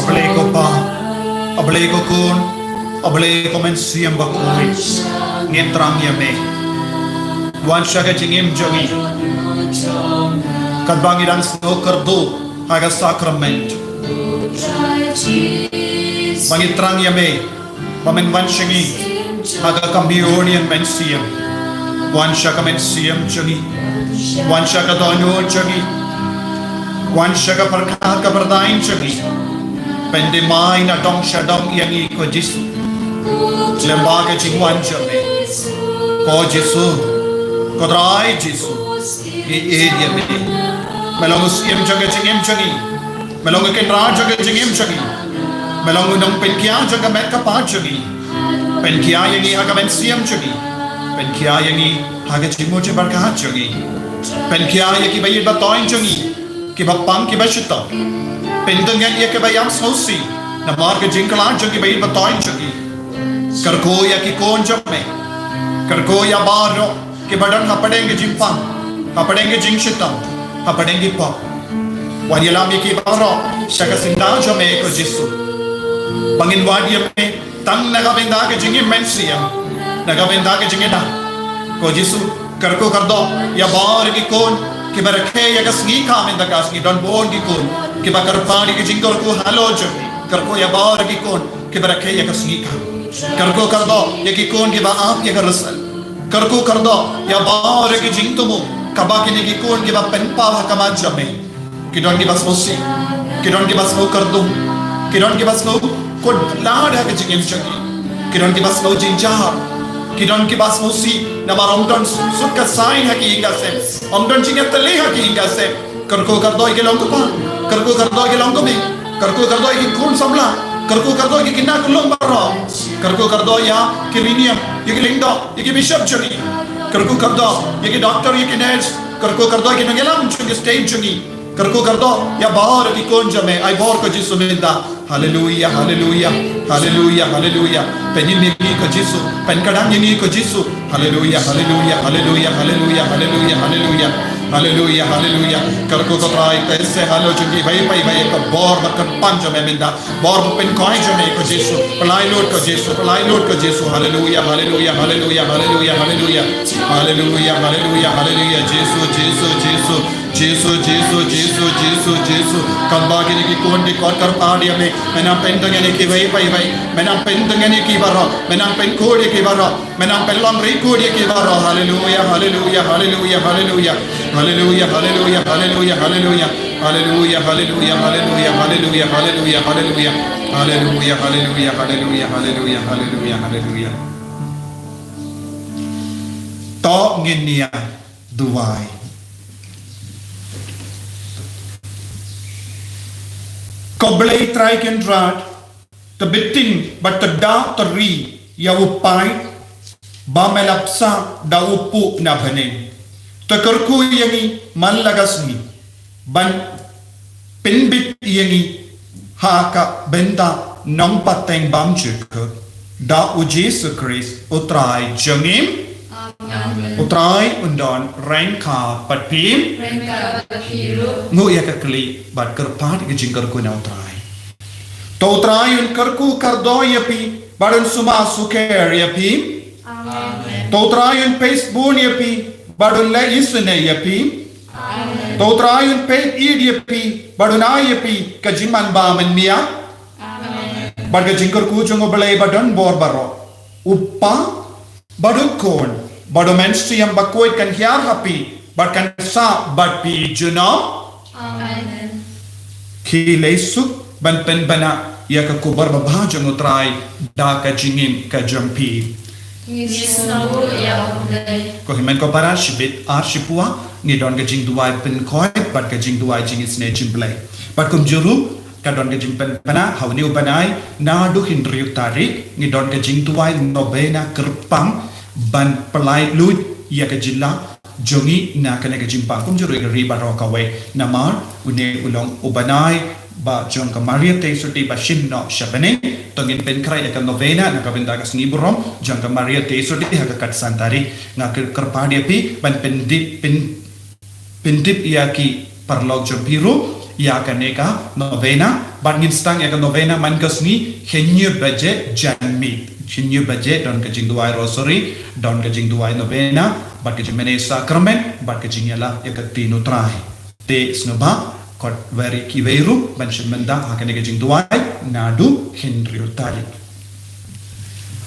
A Blei ko Pa, A Blei ko Khun, A Blei ko Mynsiem Bakhuid, ngin thrang ïa me. Wan sha ka jingim jong ngi. Katba ngi dang sngew kyrduh ha ka sakrament, ba ngin thrang ïa me, ba men wan sha ngi ha ka communion mynsiem. Wan sha ka mynsiem jong ngi. Wan sha ka dohnud jong ngi. Wan sha ka pyrkhat ka pyrthei jong ngi. Pyndem ai na dong sha dong ïa ngi ko Jisu. Lyngba ka jingwan jong me, ko Jisu, ko Trai Jisu, ngi ïeit ïa me. Me long u siem jong ka jingim jong ngi. Me long u kynrad jong ka jingim jong ngi. Me long u nongpynkhia jong ka met ka phad jong ngi. Pynkhia ïa ngi ha ka mynsiem jong ngi. Pynkhia ïa ngi ha ka jingmut jingpyrkhat jong ngi. Pynkhia ïa kiba ïeit ba toiñ jong ngi, kiba pang kiba shitom. Pyndem ïa kiba ïam sngewsih namar ka jingkylla jong kiba ïeit ba toiñ jong ngi. Kyrkhu ïa ki khun jong me. Kyrkhu ïa baroh kiba don hapdeng ka jingpang, hapdeng ka jingshitom, hapdeng ki pop. Wan ïalam ïa ki baroh sha ka syndah jong me ko Jisu. Ba ngin wad ïa me tang na ka bynta ka jingim mynsiem, na ka bynta ka jingïada. Ko Jisu, kyrkhu kyrdoh ïa baroh ki khun kiba rakhe ïa ka sngi kha mynta ka sngi. Don bun ki khun kiba kyrpad ïa ka jingkyrkhu halor jong me. Kyrkhu ïa baroh ki khun kiba rakhe ïa ka sngi kha. Kyrkhu kyrdoh ïa ki khun kiba ap ïa ka result. Kyrkhu kyrdoh ïa baroh ki jingthmu kaba kine ki khun kiba pynpaw ha khmat jong me. Ki don kiba sngewsih, ki don kiba sngew kyrduh, ki don kiba sngew kut lad ha ka jingim jong ki. Ki don kiba sngew jynjar, ki don kiba sngewsih namar ym don suk ka saiñ ha ki ïing ka sem, ym don jingïatylli ha ki ïing ka sem. Kyrkhu kyrdoh ïa ki long ko Pa, kyrkhu kyrdoh ïa ki long ko Me, kyrkhu kyrdoh ïa ki khun samla, Kyrkhu kyrdoh ïa ki khynnah ki lum baroh. Kyrkhu kyrdoh ïa ki riewniam, ïa ki lyngdoh, ïa ki bishop jong ngi. Kyrkhu kyrdoh ïa ki doktor, ïa ki nurse. Kyrkhu kyrdoh ïa ki nongïalam jong ki state jong ngi. Kyrkhu kyrdoh ïa baroh ki khun jong me. Ai bor ko Jisu mynta. Haleluia, haleluia, haleluia, haleluia. Pynïeng ïa ngi ko Jisu. Pynkhuid ïa ngi ko Jisu. Haleluia, haleluia, haleluia, haleluia, haleluia, haleluia. Haleluia, haleluia. Kyrkhu ko Trai, te se halor jong kiwei pa kiwei ka bor ba kyrpang jong me mynta. Bor pynkhuid jong me ko Jisu. Pynlait lut ko Jisu, pynlait lut ko Jisu. Haleluia, haleluia, haleluia, haleluia, haleluia. Haleluia, haleluia, haleluia. Jisu, Jisu, Jisu. Jisu, Jisu, Jisu, Jisu, Jisu. Katba kine ki khun ki khot kyrpad ïa me. Me nang pyntngen ïa kiwei pa kiwei. Me nang pyntngen ïa ki baroh. Me nang pynkhuid ïa ki baroh. Me nang pynlong ri khuid ïa ki baroh. Haleluia, haleluia, haleluia, haleluia. Haleluia, haleluia, haleluia, haleluia. Haleluia, haleluia, haleluia, haleluia, haleluia, haleluia. Haleluia, haleluia, haleluia, haleluia, haleluia, haleluia. To ngin ïa duwai. Ko Blei Trai Kynrad, te bit tang bad te da te ri ïa u paid ba me la bsa da u puh na bneng. Te kyrkhu ïa ngi man la ka sngi ban pynbit ïa ngi ha ka bynta nongpateng bymjukut, da u Jisu Khrist u Trai jong ngi. Amen. U Trai un don ryngkat bad phi. Ryngkat bad phi ruh. Nguh ïa ka khlieh bad kyrpad ïa ka jingkyrkhu na u Trai. To u Trai un kyrkhu kyrdoh ïa phi bad un sumar sukher ïa phi. Amen. To u Trai un peit bun ïa phi bad un leh isynei ïa phi. Amen. To u Trai un peit ïeit ïa phi bad un ai ïa phi ka jingman ba mynmiat. Amen. Bad ka jingkyrkhu jong u Blei ba don bor baroh, u Kpa, bad u Khun, bad u Mynsiem Bakhuid kan hiar ha phi bad kan sah bad phi junom. Amen. Khie leit suk ban pynbna ïa ka khubor babha jong u Trai da ka jingim ka jong phi. Ngi sngewbha ïa u Blei. Ko hynmen ko para, shibit ar shiphew ngi don ka jingduwai pynkhuid bad ka jingduwai jingisynei jong u Blei. Bad kumjuh ruh ka don ka jingpynbna ha une u bnai, naduh hynriew tarik ngi don ka jingduwai novena kyrpang ban pynlait luid ïa ka jylla jong ngi na kane ka jingpang kumjuh ruh ïa ka ri baroh kawei. Namar une u long u bnai ba jong ka Maria Theisotti ba shim noh sha bneng. To ngin pynkhreh ïa ka novena na ka bynta ka sngi burom jong ka Maria Theisotti ha ka khatsan tarik. Nga kyrpad ïa phi ban pyndep, pyn pyndep ïa ki paralok jong phi ruh ïa kane ka novena, bad ngin sdang ïa ka novena man ka sngi hynñiew baje janmiet. Hynñiew baje don ka jingduwai rosary, don ka jingduwai novena, bad ka jingmane sakramen, bad ka jingïalam ïa ka ktien u Trai. Te sngewbha khot wei kiwei ruh ban shim bynta ha kane ka jingduwai naduh hynriew tarik.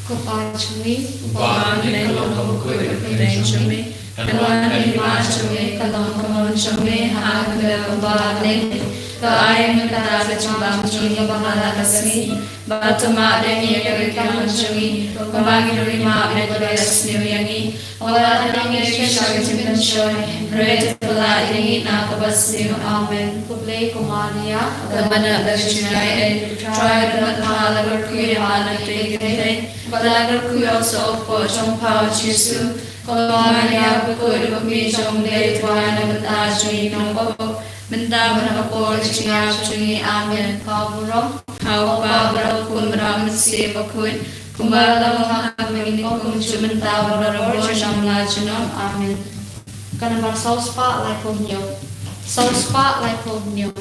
Ko Pa jong ngi, uba ha bneng, ka long bakhuid ka kyrteng jong me. Kan wan ka hima jong me, kan long ka mon jong me ha ka khyndew kumba ha bneng. To ai mynta ka jingbam jong ngi kaba man la ka sngi. Bad to map ïa ngi ïa ka ri ka mon jong ngi, kumba ngi ruh ngi map ïa kiba ïasniew ïa ngi. Wat la ka dang ïa ngi sha ka jingpynshoi, hynrei to pynlah ïa ngi na kaba sniew. Amen. Khublei ko Maria, kaba nang da ka jingaiei, Trai u don bad pha, la kyrkhu ïa pha na kitei ki kynthei, bad la kyrkhu ïa u soh u kpoh jong pha u Jisu. Ko Maria bakhuid, ko Kmie jong u Blei, to duwai na ka bynta jong ngi ki nongpop, mynta bad ha ka por ka jingïap jong ngi. Amen. Pha burom ha u Kpa bad ha u Khun bad ha u Mynsiem Bakhuid, kumba la long ha ka mynta, kumjuh mynta bad barabor, junom la junom. Amen. Ka nambar saw spah laiphew hynñiew. Saw spah laiphew hynñiew.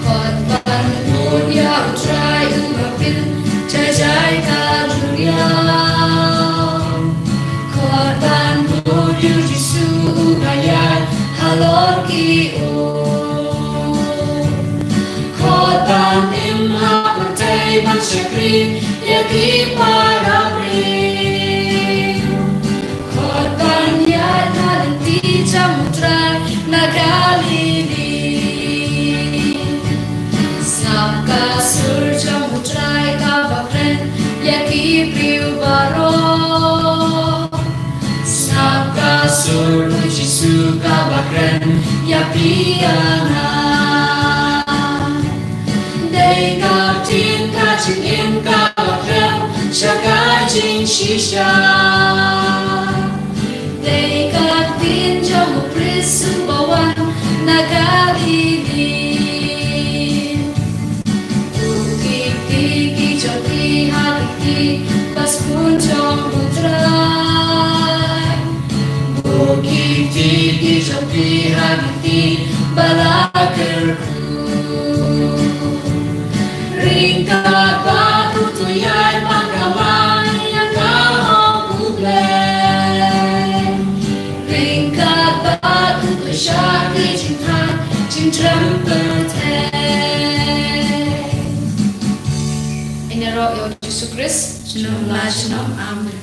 Khot ban bud ïa u Trai uba pynjah jai ka duriaw. Khot ban bud ïa u Jisu uba ïaid halor ki um. Khot ban im ha pyrthei ban shakri ïa ki para briew. Khot ban ïaid na lynti jong u Trai na Galili. Sngap ka sur jong u Trai kren ïa phi ïa nga. Dei ka ktien ka jingim kaba kren sha ka jingshisha. Dei ka ktien jong u Jisu ba wan na Galili. Buh ki kti ki jong phi ha ki kti ba sbun jong u Trai. Buh ki kti ki jong phi ha ki kti ba la kyrkhu. Ryngkat bad uto u ïaid man ka bneng ïa ka hok U Blei. Ryngkat bad uto u shah ki jingthan jingtrei pyrthei. Ïaroh ïa u Jisu Khrist, junom la junom. Amen.